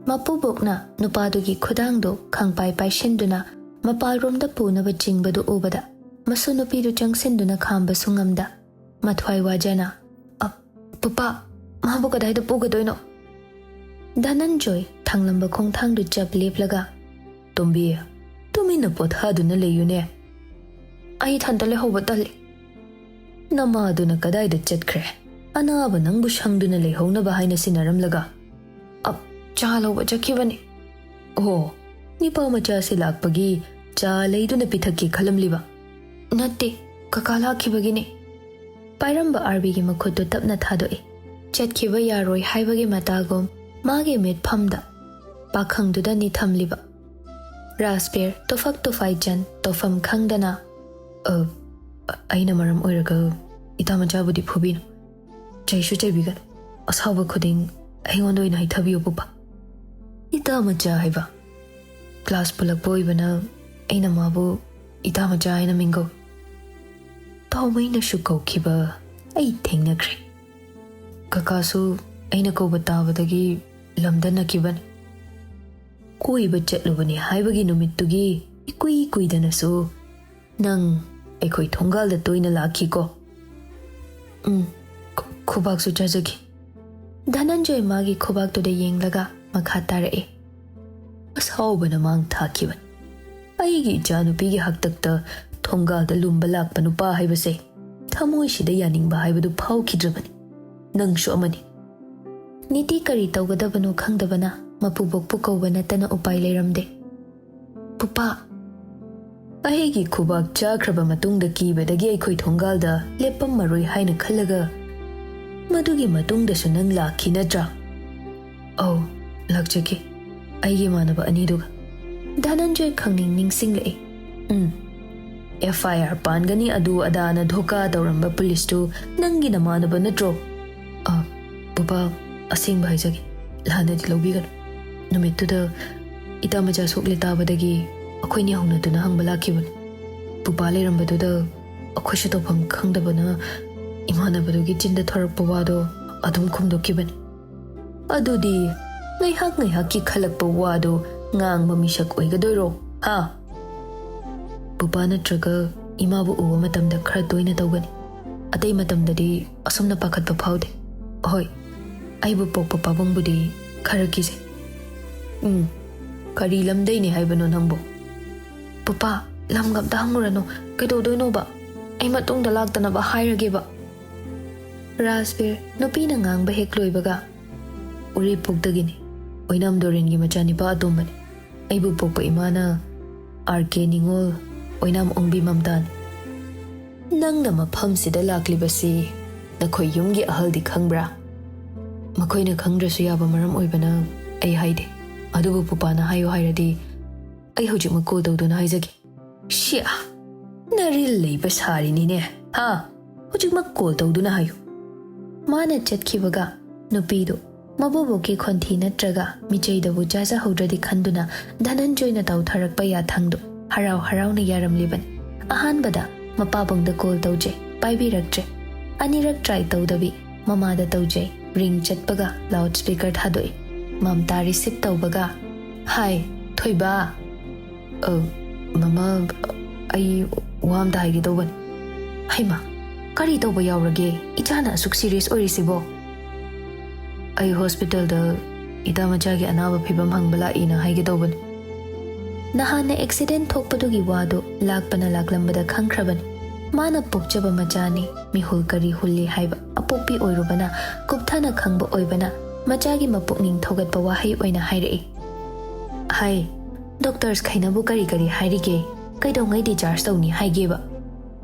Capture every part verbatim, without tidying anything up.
ꯃꯄꯨꯕꯣꯛꯅ ꯅꯨꯄꯥꯗꯨꯒꯤ ꯈꯨꯗꯥꯡꯗꯨ ꯈꯪꯄꯥꯏ ꯄꯥꯏꯁꯤꯟꯗꯨꯅ ꯃꯄꯥꯜꯔꯣꯝꯗ ꯄꯨꯅꯕ ꯆꯤꯡꯕꯗꯨ ꯎꯕꯗ, ꯃꯁꯨ ꯅꯨꯄꯤꯗꯨ ꯆꯪꯁꯤꯟꯗꯨꯅ ꯈꯥꯝꯕꯁꯨ ꯉꯝꯗ, ꯃꯊ꯭ꯋꯥꯏ ꯋꯥꯖꯅ, "ꯑ, ꯄꯨꯄꯥ, ꯃꯥꯕꯨ ꯀꯗꯥꯏꯗ ꯄꯨꯒꯗꯣꯏꯅꯣ?" ꯙꯅꯟꯖꯣꯏ ꯊꯥꯡꯂꯝꯕ ꯈꯣꯡꯊꯥꯡꯗꯨ ꯆꯞ ꯂꯦꯞꯂꯒ, "ꯇꯣꯝꯕꯤ, ꯇꯨꯃꯤꯟꯅ ꯄꯣꯊꯥꯗꯨꯅ ꯂꯩꯌꯨꯅꯦ꯫ ꯑꯩ ꯏꯊꯟꯇ ꯂꯩꯍꯧꯕ ꯇꯜꯂꯤ꯫ ꯅꯃꯥꯗꯨꯅ ꯀꯗꯥꯏꯗ ꯆꯠꯈ꯭ꯔꯦ? ꯑꯅꯥꯕ ꯅꯪꯕꯨ ꯁꯪꯗꯨꯅ ꯂꯩꯍꯧꯅꯕ ꯍꯥꯏꯅ ꯁꯤꯟꯅꯔꯝꯂꯒ?" "ꯑꯞ, ꯆꯥ ꯂꯧꯕ ꯆꯠꯈꯤꯕꯅꯤ꯫" "ꯑꯣ, ꯅꯤꯄꯥ ꯃꯆꯥꯁꯤ ꯂꯥꯛꯄꯒꯤ ꯆꯥ ꯂꯩꯗꯨꯅ ꯄꯤꯊꯛꯀꯦ ꯈꯜꯂꯝꯂꯤꯕ?" "ꯅꯠꯇꯦ, ꯀꯀꯥ ꯂꯥꯛꯈꯤꯕꯒꯤꯅꯦ꯫" ꯄꯥꯏꯔꯝꯕ ꯑꯥꯔꯕꯤꯒꯤ ꯃꯈꯨꯠꯇꯨ ꯇꯞꯅ ꯊꯥꯗꯣꯛꯏ꯫ ꯆꯠꯈꯤꯕ ꯌꯥꯔꯣꯏ ꯍꯥꯏꯕꯒꯤ ꯃꯇꯥꯒꯨꯝ ꯃꯥꯒꯤ ꯃꯤꯠꯐꯝꯗ ꯄꯥꯈꯪꯗꯨꯗ ꯅꯤꯊꯝꯂꯤꯕ꯫ ꯔꯥꯖꯕꯤꯔ ꯇꯣꯐꯛ ꯇꯣꯐꯥꯏ ꯆꯟ ꯇꯧꯐꯝ ꯈꯪꯗꯅ, "ꯑ, ꯑꯩꯅ ꯃꯔꯝ ꯑꯣꯏꯔꯒ ꯏꯇꯥ ꯃꯆꯥꯕꯨꯗꯤ ꯐꯨꯕꯤꯅꯨ, ꯆꯩꯁꯨ ꯆꯩꯕꯤꯒꯅꯨ꯫ ꯑꯁꯥꯎꯕ ꯈꯨꯗꯤꯡ ꯑꯩꯉꯣꯟꯗ ꯑꯣꯏꯅ ꯍꯩꯊꯕꯤꯌꯨ, ꯄꯨꯄꯥ꯫" "ꯏꯇꯥ ꯃꯆꯥ ꯍꯥꯏꯕ? ꯀ꯭ꯂꯥꯁ ꯄꯨꯜꯂꯛꯄ ꯑꯣꯏꯕꯅ ꯑꯩꯅ ꯃꯥꯕꯨ ꯏꯇꯥ ꯃꯆꯥ ꯍꯥꯏꯅ ꯃꯤꯡꯒꯧ꯫ ꯄꯥꯎꯃꯩꯅꯁꯨ ꯀꯧꯈꯤꯕ ꯑꯩ ꯊꯦꯡꯅꯈ꯭ꯔꯦ꯫ ꯀꯀꯥꯁꯨ ꯑꯩꯅ ꯀꯧꯕ ꯇꯥꯕꯗꯒꯤ ꯂꯝꯗ ꯅꯛꯈꯤꯕꯅꯤ꯫ ꯀꯣꯏꯕ ꯆꯠꯂꯨꯕꯅꯤ ꯍꯥꯏꯕꯒꯤ ꯅꯨꯃꯤꯠꯇꯨꯒꯤ ꯏꯀꯨꯏ ꯀꯨꯏꯗꯅꯁꯨ ꯅꯪ ꯑꯩꯈꯣꯏ ꯊꯣꯡꯒꯥꯜꯗ ꯇꯣꯏꯅ ꯂꯥꯛꯈꯤꯀꯣ?" "ꯎꯝ, ꯈꯨ-, ꯈꯨꯕꯥꯛꯁꯨ ꯆꯥꯖꯈꯤ꯫" ꯙꯅꯟꯖꯣꯏ ꯃꯥꯒꯤ ꯈꯨꯕꯥꯛꯇꯨꯗ ꯌꯦꯡꯂꯒ ꯃꯈꯥ ꯇꯥꯔꯛꯏ꯫ "ꯑꯁꯥꯎꯕꯅ ꯃꯥꯡ ꯊꯥꯈꯤꯕꯅꯤ꯫ ꯑꯩꯒꯤ ꯏꯆꯥꯅꯨꯄꯤꯒꯤ ꯍꯥꯛꯇꯛꯇ ꯊꯣꯡꯒꯥꯜꯗ ꯂꯨꯝꯕ ꯂꯥꯛꯄ ꯅꯨꯄꯥ ꯍꯥꯏꯕꯁꯦ ꯊꯃꯣꯏꯁꯤꯗ ꯌꯥꯅꯤꯡꯕ ꯍꯥꯏꯕꯗꯨ ꯐꯥꯎꯈꯤꯗ꯭ꯔꯕꯅꯤ꯫ ꯅꯪꯁꯨ ꯑꯃꯅꯤ꯫" ꯅꯤꯇꯤ ꯀꯔꯤ ꯇꯧꯒꯗꯕꯅꯣ ꯈꯪꯗꯕꯅ ꯃꯄꯨꯕꯣꯛꯄꯨ ꯀꯧꯕ ꯅꯠꯇꯅ ꯎꯄꯥꯏ ꯂꯩꯔꯝꯗꯦ꯫ "ꯄꯨꯄꯥ, ꯑꯩꯒꯤ ꯈꯨꯕꯥꯛ ꯆꯥꯈ꯭ꯔꯕ ꯃꯇꯨꯡꯗ ꯀꯤꯕꯗꯒꯤ ꯑꯩꯈꯣꯏ ꯊꯣꯡꯒꯥꯜꯗ ꯂꯦꯞꯄꯝꯃꯔꯣꯏ ꯍꯥꯏꯅ ꯈꯜꯂꯒ ꯃꯗꯨꯒꯤ ꯃꯇꯨꯡꯗꯁꯨ ꯅꯪ ꯂꯥꯛꯈꯤ ꯅꯠꯇ꯭ꯔꯥ?" "ꯑꯧ, ꯂꯥꯛꯆꯈꯤ, ꯑꯩꯒꯤ ꯏꯃꯥꯟꯅꯕ ꯑꯅꯤꯗꯨꯒ꯫" ꯙꯅꯟꯖꯣꯏ ꯈꯪꯅꯤꯡ ꯅꯤꯡꯁꯤꯡꯂꯛꯏ꯫ "ꯎꯝ, ꯑꯦꯐ ꯑꯥꯏ ꯑꯥꯔ ꯄꯥꯟꯒꯅꯤ ꯑꯗꯨ ꯑꯗꯥꯅ ꯙꯣꯀꯥ ꯇꯧꯔꯝꯕ ꯄꯨꯂꯤꯁꯇꯨ ꯅꯪꯒꯤ ꯅꯃꯥꯟꯅꯕ ꯅꯠꯇ꯭ꯔꯣ?" "ꯑ, ꯄꯨꯄꯥ, ꯑꯁꯦꯡꯕ ꯍꯥꯏꯖꯒꯦ, ꯂꯥꯟꯅꯗꯤ ꯂꯧꯕꯤꯒꯅꯨ꯫ ꯅꯨꯃꯤꯠꯇꯨꯗ ꯏꯇꯥ ꯃꯆꯥ ꯁꯣꯛꯂꯦ ꯇꯥꯕꯗꯒꯤ ꯑꯩꯈꯣꯏꯅꯤ ꯍꯧꯅꯗꯨꯅ ꯍꯪꯕ ꯂꯥꯛꯈꯤꯕꯅꯤ꯫ ꯄꯨꯄꯥ ꯂꯩꯔꯝꯕꯗꯨꯗ ꯑꯩꯈꯣꯏꯁꯨ ꯇꯧꯐꯝ ꯈꯪꯗꯕꯅ ꯏꯃꯥꯟꯅꯕꯗꯨꯒꯤ ꯆꯤꯟꯗ ꯊꯣꯔꯛꯄ ꯋꯥꯗꯣ ꯑꯗꯨꯝ ꯈꯨꯝꯗꯣꯛꯈꯤꯕꯅꯤ꯫" "ꯑꯗꯨꯗꯤ ꯉꯥꯏꯍꯥꯛ ꯉꯥꯏꯍꯥꯛꯀꯤ ꯈꯜꯂꯛꯄ ꯋꯥꯗꯨ ꯉꯥꯡꯕ ꯃꯤꯁꯛ ꯑꯣꯏꯒꯗꯣꯏꯔꯣ? ꯍꯥ? ꯄꯨꯄꯥ ꯅꯠꯇ꯭ꯔꯒ ꯏꯃꯥꯕꯨ ꯎꯕ ꯃꯇꯝꯗ ꯈꯔ ꯇꯣꯏꯅ ꯇꯧꯒꯅꯤ꯫ ꯑꯇꯩ ꯃꯇꯝꯗꯗꯤ ꯑꯁꯨꯝꯅ ꯄꯥꯈꯠꯄ ꯐꯥꯎꯗꯦ꯫ ꯍꯣꯏ, ꯑꯩꯕꯨ ꯄꯣꯛꯄ ꯄꯥꯕꯨꯡꯕꯨꯗꯤ ꯈꯔ ꯀꯤꯖꯩ꯫ ꯎꯝ, ꯀꯔꯤ ꯂꯝꯗꯩꯅꯦ ꯍꯥꯏꯕꯅꯣ ꯅꯪꯕꯨ? ꯄꯨꯄꯥ, ꯂꯝꯒ ꯑꯝꯇ ꯍꯪꯉꯨꯔꯅꯨ꯫ ꯀꯩꯗꯧꯗꯣꯏꯅꯣꯕ? ꯑꯩ ꯃꯇꯨꯡꯗ ꯂꯥꯛꯇꯅꯕ ꯍꯥꯏꯔꯒꯦꯕ꯫ ꯔꯥꯖꯕꯤꯔ, ꯅꯨꯄꯤꯅ ꯉꯥꯡꯕ ꯍꯦꯛ ꯂꯣꯏꯕꯒ, ꯎꯔꯤꯄꯣꯛꯇꯒꯤꯅꯤ꯫ ꯑꯣꯏꯅꯥꯝ ꯗꯣꯔꯦꯟꯒꯤ ꯃꯆꯥꯅꯤꯄꯥ ꯑꯇꯣꯝꯕꯅꯤ꯫ ꯑꯩꯕꯨ ꯄꯣꯛꯄ ꯏꯃꯥꯅ ꯑꯥꯔ ꯀꯦ ꯅꯤꯉꯣꯜ, ꯑꯣꯏꯅꯥꯝ ꯑꯣꯡꯕꯤ ꯃꯝꯇꯥꯅꯤ꯫ ꯅꯪꯅ ꯃꯐꯝꯁꯤꯗ ꯂꯥꯛꯂꯤꯕꯁꯤ ꯅꯈꯣꯏ ꯌꯨꯝꯒꯤ ꯑꯍꯜꯗꯤ ꯈꯪꯕ꯭ꯔꯥ? ꯃꯈꯣꯏꯅ ꯈꯪꯗ꯭ꯔꯁꯨ ꯌꯥꯕ ꯃꯔꯝ ꯑꯣꯏꯕꯅ ꯑꯩ ꯍꯥꯏꯗꯦ꯫ ꯑꯗꯨꯕꯨ ꯄꯨꯄꯥꯅ ꯍꯥꯏꯌꯨ ꯍꯥꯏꯔꯗꯤ ꯑꯩ ꯍꯧꯖꯤꯛꯃꯛ ꯀꯣꯜ ꯇꯧꯗꯨꯅ ꯍꯥꯏꯖꯒꯦ꯫ ꯁꯤꯌꯥ, ꯅꯔꯤꯜ ꯂꯩꯕ ꯁꯥꯔꯤꯅꯤꯅꯦ꯫ ꯍꯥ? ꯍꯧꯖꯤꯛꯃꯛ ꯀꯣꯜ ꯇꯧꯗꯨꯅ ꯍꯥꯏꯌꯨ꯫ ꯃꯥꯅ ꯆꯠꯈꯤꯕꯒ ꯅꯨꯄꯤꯗꯨ ꯃꯕꯨꯕꯣꯛꯀꯤ ꯈꯣꯟꯊꯤ ꯅꯠꯇ꯭ꯔꯒ ꯃꯤꯆꯩꯗꯕꯨ ꯆꯥꯖꯍꯧꯗ꯭ꯔꯗꯤ ꯈꯟꯗꯨꯅ ꯙꯅꯟꯖꯣꯏꯅ ꯇꯧꯊꯔꯛꯄ ꯌꯥꯊꯪꯗꯨ ꯍꯔꯥꯎ ꯍꯔꯥꯎꯅ ꯌꯥꯔꯝꯂꯤꯕꯅꯤ꯫ ꯑꯍꯥꯟꯕꯗ ꯃꯄꯥꯕꯨꯡꯗ ꯀꯣꯜ ꯇꯧꯖꯩ, ꯄꯥꯏꯕꯤꯔꯛꯇ꯭ꯔꯦ꯫ ꯑꯅꯤꯔꯛ ꯇ꯭ꯔꯥꯏ ꯇꯧꯗꯕꯤ ꯃꯃꯥꯗ ꯇꯧꯖꯩ꯫ ꯔꯤꯡ ꯆꯠꯄꯒ ꯂꯥꯎꯗ ꯁ꯭ꯄꯤꯀꯔ ꯊꯥꯗꯣꯛꯏ꯫ ꯃꯝꯇꯥ ꯔꯤꯁꯤꯞ ꯇꯧꯕꯒ, "ꯍꯥꯏ, ꯊꯣꯏꯕ!" "ꯑ, ꯃꯃꯥ, ꯑꯩ ꯋꯥ ꯑꯝꯇ ꯍꯥꯏꯒꯦ ꯇꯧꯕꯅꯤ꯫" "ꯍꯩꯃꯥ, ꯀꯔꯤ ꯇꯧꯕ ꯌꯥꯎꯔꯒꯦ? ꯏꯆꯥꯅ ꯑꯁꯨꯛ ꯁꯤꯔꯤꯌꯁ ꯑꯣꯏꯔꯤꯁꯤꯕꯣ?" "ꯑꯩ ꯍꯣꯁꯄꯤꯇꯥꯜꯗ ꯏꯇꯥ ꯃꯆꯥꯒꯤ ꯑꯅꯥꯕ ꯐꯤꯕꯝ ꯍꯪꯕ ꯂꯥꯛꯏꯅ ꯍꯥꯏꯒꯦ ꯇꯧꯕꯅꯤ꯫" ꯅꯍꯥꯟꯅ ꯑꯦꯛꯁꯤꯗꯦꯟ ꯊꯣꯛꯄꯗꯨꯒꯤ ꯋꯥꯗꯨ ꯂꯥꯛꯄꯅ ꯂꯥꯛꯂꯝꯕꯗ ꯈꯪꯈ꯭ꯔꯕꯅꯤ꯫ ꯃꯥꯅ ꯄꯣꯛꯆꯕ ꯃꯆꯥꯅꯤ, ꯃꯤꯍꯨꯜ ꯀꯔꯤ ꯍꯨꯜꯂꯤ ꯍꯥꯏꯕ ꯑꯄꯣꯛꯄꯤ ꯑꯣꯏꯔꯨꯕꯅ ꯀꯨꯞꯊꯅ ꯈꯪꯕ ꯑꯣꯏꯕꯅ ꯃꯆꯥꯒꯤ ꯃꯄꯨꯛꯅꯤꯡ ꯊꯧꯒꯠꯄ ꯋꯥꯍꯩ ꯑꯣꯏꯅ ꯍꯥꯏꯔꯛꯏ꯫ "ꯍꯥꯏ, ꯗꯣꯛꯇꯔꯁ ꯈꯩꯅꯕꯨ ꯀꯔꯤ ꯀꯔꯤ ꯍꯥꯏꯔꯤꯒꯦ? ꯀꯩꯗꯧꯉꯩ ꯗꯤꯆꯥꯔꯖ ꯇꯧꯅꯤ ꯍꯥꯏꯒꯦꯕ?"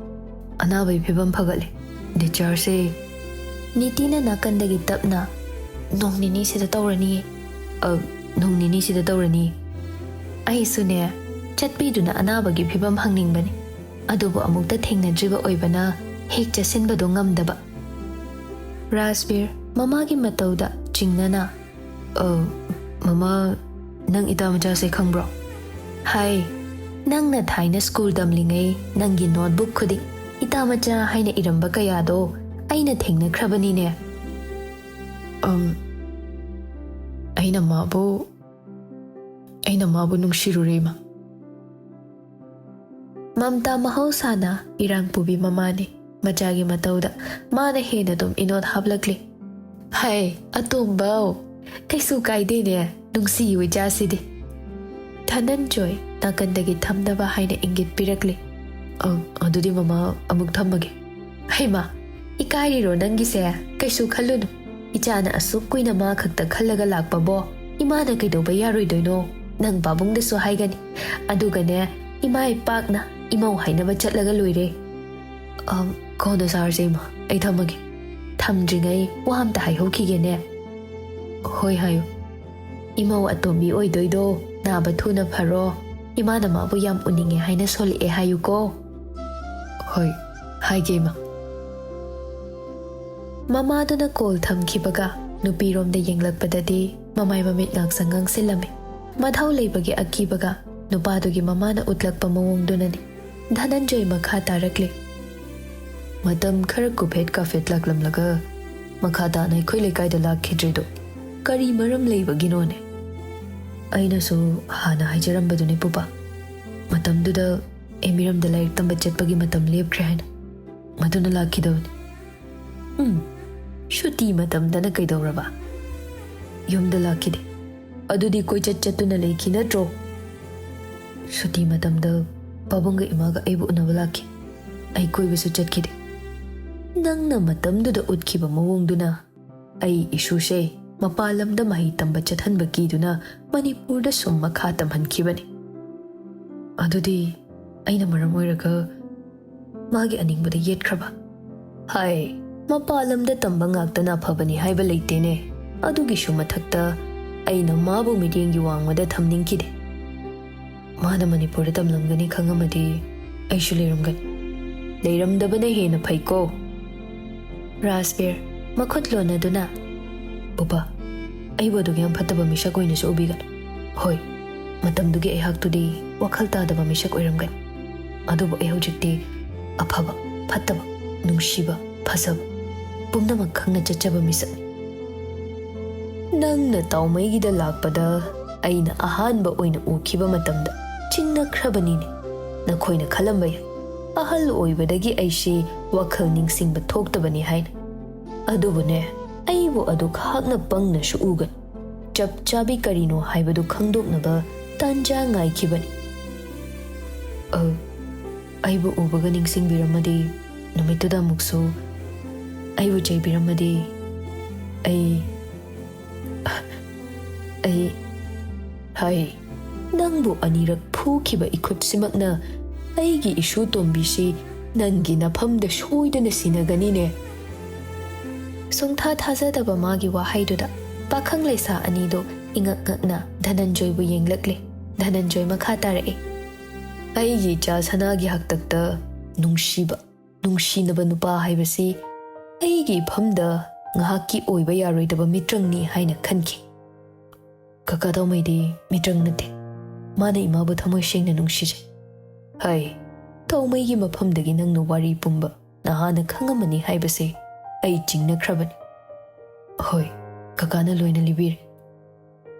"ꯑꯅꯥꯕꯒꯤ ꯐꯤꯕꯝ ꯐꯒꯠꯂꯦ꯫ ꯗꯤꯆꯥꯔꯖꯁꯦ," ꯅꯤꯇꯤꯅ ꯅꯥꯀꯟꯗꯒꯤ ꯇꯞꯅ, "ꯅꯣꯡ ꯅꯤꯅꯤꯁꯤꯗ ꯇꯧꯔꯅꯤꯌꯦ꯫" "ꯑ, ꯅꯣꯡ ꯅꯤꯅꯤꯁꯤꯗ ꯇꯧꯔꯅꯤ꯫" ꯑꯩꯁꯨꯅꯦ, ꯆꯠꯄꯤꯗꯨꯅ ꯑꯅꯥꯕꯒꯤ ꯐꯤꯕꯝ ꯍꯪꯅꯤꯡꯕꯅꯤ, ꯑꯗꯨꯕꯨ ꯑꯃꯨꯛꯇ ꯊꯦꯡꯅꯗ꯭ꯔꯤꯕ ꯑꯣꯏꯕꯅ ꯍꯦꯛ ꯆꯠꯁꯤꯟꯕꯗꯣ ꯉꯝꯗꯕ꯫ ꯔꯥꯖꯕꯤꯔ, ꯃꯃꯥꯒꯤ ꯃꯇꯧꯗ ꯆꯤꯡꯅꯅ, "ꯑ, ꯃꯃꯥ, ꯅꯪ ꯏꯇꯥ ꯃꯆꯥꯁꯦ ꯈꯪꯕ꯭ꯔꯣ?" "ꯍꯥꯏ, ꯅꯪꯅ ꯊꯥꯏꯅ ꯁ꯭ꯀꯨꯜ ꯇꯝꯂꯤꯉꯩ ꯅꯪꯒꯤ ꯅꯣꯠꯕꯨꯛ ꯈꯨꯗꯤꯡ ꯏꯇꯥ ꯃꯆꯥ ꯍꯥꯏꯅ ꯏꯔꯝꯕ ꯀꯌꯥꯗꯣ ꯑꯩꯅ ꯊꯦꯡꯅꯈ꯭ꯔꯕꯅꯤꯅꯦ꯫" "ꯑꯝ, ꯑꯩꯅ ꯃꯥꯕꯨ ꯑꯩꯅ ꯃꯥꯕꯨ ꯅꯨꯡꯁꯤꯔꯨꯔꯦ, ꯏꯃꯥ꯫ ꯃꯝꯇꯥ ꯃꯍꯧꯁꯥꯅ ꯏꯔꯥꯡ ꯄꯨꯕꯤ ꯃꯃꯥꯅꯤ꯫ ꯃꯆꯥꯒꯤ ꯃꯇꯧꯗ ꯃꯥꯅ ꯍꯦꯟꯅ ꯑꯗꯨꯝ ꯏꯅꯣꯠ ꯍꯥꯞꯂꯛꯂꯤ꯫ "ꯍꯥꯏ, ꯑꯇꯣꯝꯕꯧ, ꯀꯩꯁꯨ ꯀꯥꯏꯗꯦꯅꯦ, ꯅꯨꯡꯁꯤꯌꯨ ꯏꯆꯥꯁꯤꯗꯤ꯫" ꯙꯅꯟꯖꯣꯏ ꯅꯥꯀꯟꯗꯒꯤ ꯊꯝꯅꯕ ꯍꯥꯏꯅ ꯏꯪꯒꯤꯠ ꯄꯤꯔꯛꯂꯤ꯫ "ꯑ, ꯑꯗꯨꯗꯤ ꯃꯃꯥ, ꯑꯃꯨꯛ ꯊꯝꯃꯒꯦ꯫" "ꯍꯩꯃꯥ, ꯏꯀꯥꯏꯔꯤꯔꯣ ꯅꯪꯒꯤꯁꯦ? ꯀꯩꯁꯨ ꯈꯜꯂꯨꯅꯨ꯫ ꯏꯆꯥꯅ ꯑꯁꯨꯛ ꯀꯨꯏꯅ ꯃꯥ ꯈꯛꯇ ꯈꯜꯂꯒ ꯂꯥꯛꯄꯕꯣ, ꯏꯃꯥꯅ ꯀꯩꯗꯧꯕ ꯌꯥꯔꯣꯏꯗꯣꯏꯅꯣ? ꯅꯪ ꯄꯥꯕꯨꯡꯗꯁꯨ ꯍꯥꯏꯒꯅꯤ꯫ ꯑꯗꯨꯒꯅꯦ, ꯏꯃꯥ ꯏꯄꯥꯛꯅ ꯏꯃꯧ ꯍꯥꯏꯅꯕ ꯆꯠꯂꯒ ꯂꯣꯏꯔꯦ꯫" "ꯑꯝ, ꯀꯣꯟꯅ ꯆꯥꯔꯁꯦ, ꯏꯃꯥ꯫ ꯑꯩ ꯊꯝꯃꯒꯦ꯫" "ꯊꯝꯗ꯭ꯔꯤꯉꯩ ꯋꯥ ꯑꯝꯇ ꯍꯥꯏꯍꯧꯈꯤꯒꯦꯅꯦ꯫" "ꯍꯣꯏ, ꯍꯥꯏꯌꯨ꯫" "ꯏꯃꯧ ꯑꯇꯣꯝꯕꯤ ꯑꯣꯏꯗꯣꯏꯗꯣ ꯅꯥꯕ ꯊꯨꯅ ꯐꯔꯣ꯫ ꯏꯃꯥꯅ ꯃꯥꯕꯨ ꯌꯥꯝ ꯎꯅꯤꯡꯉꯦ ꯍꯥꯏꯅ ꯁꯣꯜꯂꯛꯑꯦ ꯍꯥꯏꯌꯨꯀꯣ꯫" "ꯍꯣꯏ, ꯍꯥꯏꯒꯦ, ꯏꯃꯥ꯫" ꯃꯃꯥꯗꯨꯅ ꯀꯣꯜ ꯊꯝꯈꯤꯕꯒ ꯅꯨꯄꯤꯔꯣꯝꯗ ꯌꯦꯡꯂꯛꯄꯗꯗꯤ ꯃꯃꯥꯏ ꯃꯃꯤꯠ ꯉꯥꯡꯁꯪ ꯉꯥꯡꯁꯤꯜꯂꯝꯃꯤ꯫ ꯃꯊꯧ ꯂꯩꯕꯒꯤ ꯑꯀꯤꯕꯒ ꯅꯨꯄꯥꯗꯨꯒꯤ ꯃꯃꯥꯅ ꯎꯠꯂꯛꯄ ꯃꯑꯣꯡꯗꯨꯅꯅꯤ꯫ ꯙꯅꯟꯖꯣꯏ ꯃꯈꯥ ꯇꯥꯔꯛꯂꯤ꯫ "ꯃꯇꯝ ꯈꯔ ꯀꯨꯐꯦꯠ ꯀꯥꯐꯦꯠ ꯂꯥꯛꯂꯝꯂꯒ ꯃꯈꯥ ꯇꯥꯅ ꯑꯩꯈꯣꯏ ꯂꯩꯀꯥꯏꯗ ꯂꯥꯛꯈꯤꯗ꯭ꯔꯤꯗꯣ ꯀꯔꯤ ꯃꯔꯝ ꯂꯩꯕꯒꯤꯅꯣꯅꯦ?" "ꯑꯩꯅꯁꯨ ꯍꯥꯟꯅ ꯍꯥꯏꯖꯔꯝꯕꯗꯨꯅꯤ, ꯄꯨꯄꯥ꯫ ꯃꯇꯝꯗꯨꯗ ꯑꯩ ꯃꯤꯔꯝꯗ ꯂꯥꯏꯔꯤꯛ ꯇꯝꯕ ꯆꯠꯄꯒꯤ ꯃꯇꯝ ꯂꯦꯞꯈ꯭ꯔꯦ ꯍꯥꯏꯅ꯫ ꯃꯗꯨꯅ ꯂꯥꯛꯈꯤꯗꯕꯅꯤ꯫" "ꯎꯝ, ꯁꯨꯇꯤ ꯃꯇꯝꯗꯅ ꯀꯩꯗꯧꯔꯕ?" "ꯌꯨꯝꯗ ꯂꯥꯛꯈꯤꯗꯦ꯫" "ꯑꯗꯨꯗꯤ ꯀꯣꯏꯆꯠ ꯆꯠꯇꯨꯅ ꯂꯩꯈꯤ ꯅꯠꯇ꯭ꯔꯣ?" "ꯁꯨꯇꯤ ꯃꯇꯝꯗ ꯄꯥꯕꯨꯡꯒ ꯏꯃꯥꯒ ꯑꯩꯕꯨ ꯎꯅꯕ ꯂꯥꯛꯈꯤ꯫ ꯑꯩ ꯀꯣꯏꯕꯁꯨ ꯆꯠꯈꯤꯗꯦ꯫" "ꯅꯪꯅ ꯃꯇꯝꯗꯨꯗ ꯎꯠꯈꯤꯕ ꯃꯑꯣꯡꯗꯨꯅ ꯑꯩ ꯏꯁꯨꯁꯦ ꯃꯄꯥꯟ ꯂꯝꯗ ꯃꯍꯩ ꯇꯝꯕ ꯆꯠꯍꯟꯕ ꯀꯤꯗꯨꯅ ꯃꯅꯤꯄꯨꯔꯗ ꯁꯨꯝ ꯃꯈꯥ ꯇꯝꯍꯟꯈꯤꯕꯅꯤ꯫" "ꯑꯗꯨꯗꯤ ꯑꯩꯅ ꯃꯔꯝ ꯑꯣꯏꯔꯒ ꯃꯥꯒꯤ ꯑꯅꯤꯡꯕꯗ ꯌꯦꯠꯈ꯭ꯔꯕ?" "ꯍꯥꯏ, ꯃꯄꯥꯟ ꯂꯝꯗ ꯇꯝꯕ ꯉꯥꯛꯇꯅ ꯑꯐꯕꯅꯤ ꯍꯥꯏꯕ ꯂꯩꯇꯦꯅꯦ꯫ ꯑꯗꯨꯒꯤꯁꯨ ꯃꯊꯛꯇ ꯑꯩꯅ ꯃꯥꯕꯨ ꯃꯤꯠꯌꯦꯡꯒꯤ ꯋꯥꯡꯃꯗ ꯊꯝꯅꯤꯡꯈꯤꯗꯦ꯫ ꯃꯥꯅ ꯃꯅꯤꯄꯨꯔꯗ ꯇꯝꯂꯝꯒꯅꯤ ꯈꯪꯉꯝꯃꯗꯤ ꯑꯩꯁꯨ ꯂꯩꯔꯝꯒꯅꯤ꯫ ꯂꯩꯔꯝꯗꯕꯅ ꯍꯦꯟꯅ ꯐꯩꯀꯣ꯫" ꯔꯥꯖꯕꯤꯔ, ꯃꯈꯨꯠ ꯂꯣꯟꯅꯗꯨꯅ, "ꯄꯨꯄꯥ, ꯑꯩꯕꯨ ꯑꯗꯨꯛ ꯌꯥꯝ ꯐꯠꯇꯕ ꯃꯤꯁꯛ ꯑꯣꯏꯅꯁꯨ ꯎꯕꯤꯒꯅꯨ꯫ ꯍꯣꯏ, ꯃꯇꯝꯗꯨꯒꯤ ꯑꯩꯍꯥꯛꯇꯨꯗꯤ ꯋꯥꯈꯜ ꯇꯥꯗꯕ ꯃꯤꯁꯛ ꯑꯣꯏꯔꯝꯒꯅꯤ꯫ ꯑꯗꯨꯕꯨ ꯑꯩ ꯍꯧꯖꯤꯛꯇꯤ ꯑꯐꯕ, ꯐꯠꯇꯕ, ꯅꯨꯡꯁꯤꯕ, ꯐꯖꯕ ꯄꯨꯝꯅꯃꯛ ꯈꯪꯅ ꯆꯠꯆꯕ ꯃꯤꯁꯛꯅꯤ꯫" ꯅꯪꯅ ꯇꯥꯎꯃꯩꯒꯤꯗ ꯂꯥꯛꯄꯗ ꯑꯩꯅ ꯑꯍꯥꯟꯕ ꯑꯣꯏꯅ ꯎꯈꯤꯕ ꯃꯇꯝꯗ ꯆꯤꯡꯅꯈ꯭ꯔꯕꯅꯤꯅꯦ꯫ ꯅꯈꯣꯏꯅ ꯈꯜꯂꯝꯕ ꯌꯥꯏ, ꯑꯍꯜ ꯑꯣꯏꯕꯗꯒꯤ ꯑꯩꯁꯤ ꯋꯥꯈꯜ ꯅꯤꯡꯁꯤꯡꯕ ꯊꯣꯛꯇꯕꯅꯤ ꯍꯥꯏꯅ꯫ ꯑꯗꯨꯕꯨꯅꯦ, ꯑꯩꯕꯨ ꯑꯗꯨ ꯈꯥꯛꯅ ꯄꯪꯅꯁꯨ ꯎꯒꯅꯨ꯫ ꯆꯞ ꯆꯥꯕꯤ ꯀꯔꯤꯅꯣ ꯍꯥꯏꯕꯗꯨ ꯈꯪꯗꯣꯛꯅꯕ ꯇꯥꯟꯖꯥ ꯉꯥꯏꯈꯤꯕꯅꯤ꯫ ꯑ, ꯑꯩꯕꯨ ꯎꯕꯒ ꯅꯤꯡꯁꯤꯡꯕꯤꯔꯝꯃꯗꯤ, ꯅꯨꯃꯤꯠꯇꯨꯗ ꯑꯃꯨꯛꯁꯨ ꯑꯩꯕꯨ ꯆꯩꯕꯤꯔꯝꯃꯗꯤ, ꯑꯩ, ꯑꯩ, ꯍꯥꯏ, ꯅꯪꯕꯨ ꯑꯅꯤꯔꯛ ꯐꯨꯈꯤꯕ ꯏꯈꯨꯠꯁꯤꯃꯛꯅ ꯑꯩꯒꯤ ꯏꯁꯨ ꯇꯣꯝꯕꯤꯁꯤ ꯅꯪꯒꯤ ꯅꯐꯝꯗ ꯁꯣꯏꯗꯅ ꯁꯤꯟꯅꯒꯅꯤꯅꯦ꯫ ꯁꯨꯡꯊꯥ ꯊꯥꯖꯗꯕ ꯃꯥꯒꯤ ꯋꯥꯍꯩꯗꯨꯗ ꯄꯥꯈꯪ ꯂꯩꯁꯥ ꯑꯅꯤꯗꯣ ꯏꯉꯛ ꯉꯛꯅ ꯙꯅꯟꯖꯣꯏꯕꯨ ꯌꯦꯡꯂꯛꯂꯦ꯫ ꯙꯅꯟꯖꯣꯏ ꯃꯈꯥ ꯇꯥꯔꯛꯏ, "ꯑꯩꯒꯤ ꯏꯆꯥ ꯁꯅꯥꯒꯤ ꯍꯥꯛꯇꯛꯇ ꯅꯨꯡꯁꯤꯕ, ꯅꯨꯡꯁꯤꯅꯕ ꯅꯨꯄꯥ ꯍꯥꯏꯕꯁꯤ ꯑꯩꯒꯤ ꯏꯐꯝꯗ ꯉꯥꯏꯍꯥꯛꯀꯤ ꯑꯣꯏꯕ ꯌꯥꯔꯣꯏꯗꯕ ꯃꯤꯇ꯭ꯔꯪꯅꯤ ꯍꯥꯏꯅ ꯈꯟꯈꯤ꯫ ꯀꯀꯥ ꯇꯥꯎꯃꯩꯗꯤ ꯃꯤꯇ꯭ꯔꯪ ꯅꯠꯇꯦ꯫ ꯃꯥꯅ ꯏꯃꯥꯕꯨ ꯊꯃꯣꯏ ꯁꯦꯡꯅ ꯅꯨꯡꯁꯤꯖꯩ꯫ ꯍꯥꯏ, ꯇꯥꯎꯃꯩꯒꯤ ꯃꯐꯝꯗꯒꯤ ꯅꯪꯅ ꯋꯥꯔꯤ ꯄꯨꯝꯕ ꯅꯍꯥꯟꯅ ꯈꯪꯉꯝꯃꯅꯤ ꯍꯥꯏꯕꯁꯦ ꯑꯩ ꯆꯤꯡꯅꯈ꯭ꯔꯕꯅꯤ꯫ ꯍꯣꯏ, ꯀꯀꯥꯅ ꯂꯣꯏꯅ ꯂꯤꯕꯤꯔꯦ꯫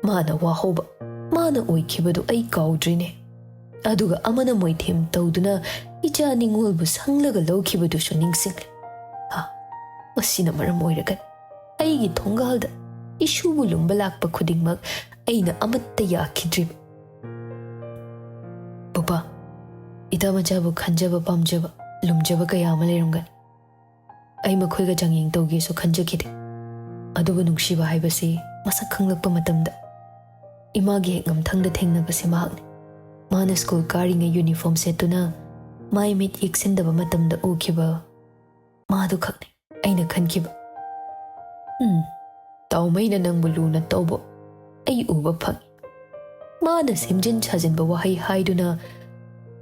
ꯃꯥꯅ ꯋꯥꯍꯧꯕ, ꯃꯥꯅ ꯑꯣꯏꯈꯤꯕꯗꯨ ꯑꯩ ꯀꯥꯎꯗ꯭ꯔꯤꯅꯦ꯫ ꯑꯗꯨꯒ ꯑꯃꯅ ꯃꯣꯏꯊꯦꯝ ꯇꯧꯗꯨꯅ ꯏꯆꯥ ꯅꯤꯉꯣꯜꯕꯨ ꯁꯪꯂꯒ ꯂꯧꯈꯤꯕꯗꯨꯁꯨ ꯅꯤꯡꯁꯤꯡꯂꯦ꯫ ꯍꯥ, ꯃꯁꯤꯅ ꯃꯔꯝ ꯑꯣꯏꯔꯒꯅꯤ ꯑꯩꯒꯤ ꯊꯣꯡꯒꯥꯜꯗ ꯏꯁꯨꯕꯨ ꯂꯨꯝꯕ ꯂꯥꯛꯄ ꯈꯨꯗꯤꯡꯃꯛ ꯑꯩꯅ ꯑꯃꯠꯇ ꯌꯥꯈꯤꯗ꯭ꯔꯤꯕ꯫ ꯄꯨꯄꯥ, ꯏꯇꯥ ꯃꯆꯥꯕꯨ ꯈꯟꯖꯕ, ꯄꯥꯝꯖꯕ, ꯂꯨꯝꯖꯕ ꯀꯌꯥ ꯑꯃ ꯂꯩꯔꯝꯒꯅꯤ꯫ ꯑꯩ ꯃꯈꯣꯏꯒ ꯆꯥꯡꯌꯦꯡ ꯇꯧꯒꯦꯁꯨ ꯈꯟꯖꯈꯤꯗꯦ꯫ ꯑꯗꯨꯕꯨ ꯅꯨꯡꯁꯤꯕ ꯍꯥꯏꯕꯁꯤ ꯃꯁꯛ ꯈꯪꯂꯛꯄ ꯃꯇꯝꯗ ꯏꯃꯥꯒꯤ ꯍꯦꯛ ꯉꯝꯊꯪꯗ ꯊꯦꯡꯅꯕꯁꯤ ꯃꯍꯥꯛꯅꯤ꯫ ꯃꯥꯅ ꯁ꯭ꯀꯨꯜ ꯀꯥꯔꯤꯉꯩ ꯌꯨꯅꯤꯐꯣꯔꯝ ꯁꯦꯠꯇꯨꯅ ꯃꯥꯏ ꯃꯤꯠ ꯌꯦꯛꯁꯤꯟꯗꯕ ꯃꯇꯝꯗ ꯎꯈꯤꯕ ꯃꯥꯗꯨ ꯈꯛꯅꯤ ꯑꯩꯅ ꯈꯟꯈꯤꯕ꯫ ꯎꯝ, ꯇꯥꯎꯃꯩꯅ ꯅꯪꯕꯨ ꯂꯨꯅ ꯇꯧꯕ ꯑꯩ ꯎꯕ ꯐꯪꯏ꯫ ꯃꯥꯅ ꯁꯦꯝꯖꯤꯟ ꯁꯥꯖꯤꯟꯕ ꯋꯥꯍꯩ ꯍꯥꯏꯗꯨꯅ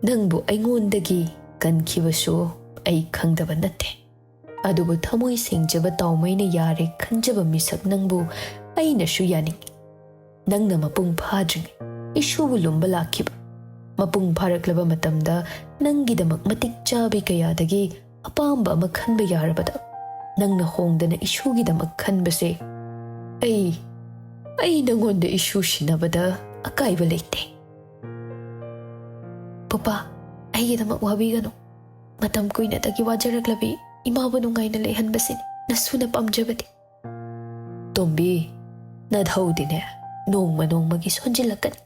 ꯅꯪꯕꯨ ꯑꯩꯉꯣꯟꯗꯒꯤ ꯀꯟꯈꯤꯕꯁꯨ ꯑꯩ ꯈꯪꯗꯕ ꯅꯠꯇꯦ꯫ ꯑꯗꯨꯕꯨ ꯊꯃꯣꯏ ꯁꯦꯡꯖꯕ ꯇꯥꯎꯃꯩꯅ ꯌꯥꯔꯦ ꯈꯟꯖꯕ ꯃꯤꯁꯛ ꯅꯪꯕꯨ ꯑꯩꯅꯁꯨ ꯌꯥꯅꯤꯡꯏ꯫ ꯅꯪꯅ ꯃꯄꯨꯡ ꯐꯥꯗ꯭ꯔꯤꯉꯩ ꯏꯁꯨꯕꯨ ꯂꯨꯝꯕ ꯂꯥꯛꯈꯤꯕ, ꯃꯄꯨꯡ ꯐꯥꯔꯛꯂꯕ ꯃꯇꯝꯗ ꯅꯪꯒꯤꯗꯃꯛ ꯃꯇꯤꯛ ꯆꯥꯕꯤ ꯀꯌꯥꯗꯒꯤ ꯑꯄꯥꯝꯕ ꯑꯃ ꯈꯟꯕ ꯌꯥꯔꯕꯗ, ꯅꯪꯅ ꯍꯣꯡꯗꯅ ꯏꯁꯨꯒꯤꯗꯃꯛ ꯈꯟꯕꯁꯦ ꯑꯩ ꯑꯩ ꯅꯉꯣꯟꯗ ꯏꯁꯨ ꯁꯤꯟꯅꯕꯗ ꯑꯀꯥꯏꯕ ꯂꯩꯇꯦ꯫ ꯄꯨꯄꯥ, ꯑꯩꯒꯤꯗꯃꯛ ꯋꯥꯕꯤꯒꯅꯨ꯫ ꯃꯇꯝ ꯀꯨꯏꯅꯗꯒꯤ ꯋꯥꯖꯔꯛꯂꯕꯤ ꯏꯃꯥꯕꯨ ꯅꯨꯡꯉꯥꯏꯅ ꯂꯩꯍꯟꯕꯁꯤꯅꯤ ꯅꯁꯨꯅ ꯄꯥꯝꯖꯕꯗꯤ꯫ ꯇꯣꯝꯕꯤ, ꯅꯊꯧꯗꯤꯅꯦ ꯅꯣꯡꯃ ꯅꯣꯡꯃꯒꯤ ꯁꯣꯟꯖꯤꯜꯂꯛꯀꯅꯤ꯫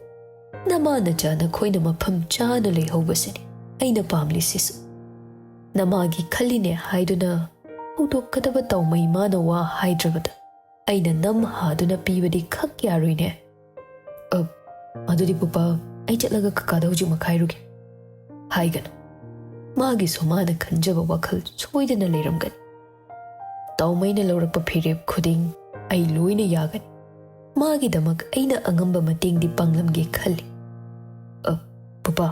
ꯅꯃꯥ ꯅꯆꯥ ꯅꯈꯣꯏꯅ ꯃꯐꯝ ꯆꯥꯅ ꯂꯩꯍꯧꯕꯁꯤꯅꯤ ꯑꯩꯅ ꯄꯥꯝꯂꯤꯁꯤꯁꯨ꯫ ꯅꯃꯥꯒꯤ ꯈꯜꯂꯤꯅꯦ ꯍꯥꯏꯗꯨꯅ ꯍꯧꯗꯣꯛꯀꯗꯕ ꯇꯧꯃꯩ ꯃꯥꯅ ꯋꯥ ꯍꯥꯏꯗ꯭ꯔꯕꯗ ꯑꯩꯅ ꯅꯝ ꯍꯥꯗꯨꯅ ꯄꯤꯕꯗꯤ ꯈꯛ ꯌꯥꯔꯣꯏꯅꯦ꯫ "ꯑ, ꯑꯗꯨꯗꯤ ꯄꯨꯄꯥ, ꯑꯩ ꯆꯠꯂꯒ ꯀꯀꯥꯗ ꯍꯧꯖꯤꯛꯃꯛ ꯍꯥꯏꯔꯨꯒꯦ꯫" "ꯍꯥꯏꯒꯅꯨ꯫ ꯃꯥꯒꯤꯁꯨ ꯃꯥꯅ ꯈꯟꯖꯕ ꯋꯥꯈꯜ ꯁꯣꯏꯗꯅ ꯂꯩꯔꯝꯒꯅꯤ꯫ ꯇꯥꯎꯃꯩꯅ ꯂꯧꯔꯛꯄ ꯐꯤꯔꯦꯞ ꯈꯨꯗꯤꯡ ꯑꯩ ꯂꯣꯏꯅ ꯌꯥꯒꯅꯤ꯫ ꯃꯥꯒꯤꯗꯃꯛ ꯑꯩꯅ ꯑꯉꯝꯕ ꯃꯇꯦꯡꯗꯤ ꯄꯥꯡꯂꯝꯒꯦ ꯈꯜꯂꯤ꯫" "ꯑ, ꯄꯨꯄꯥ,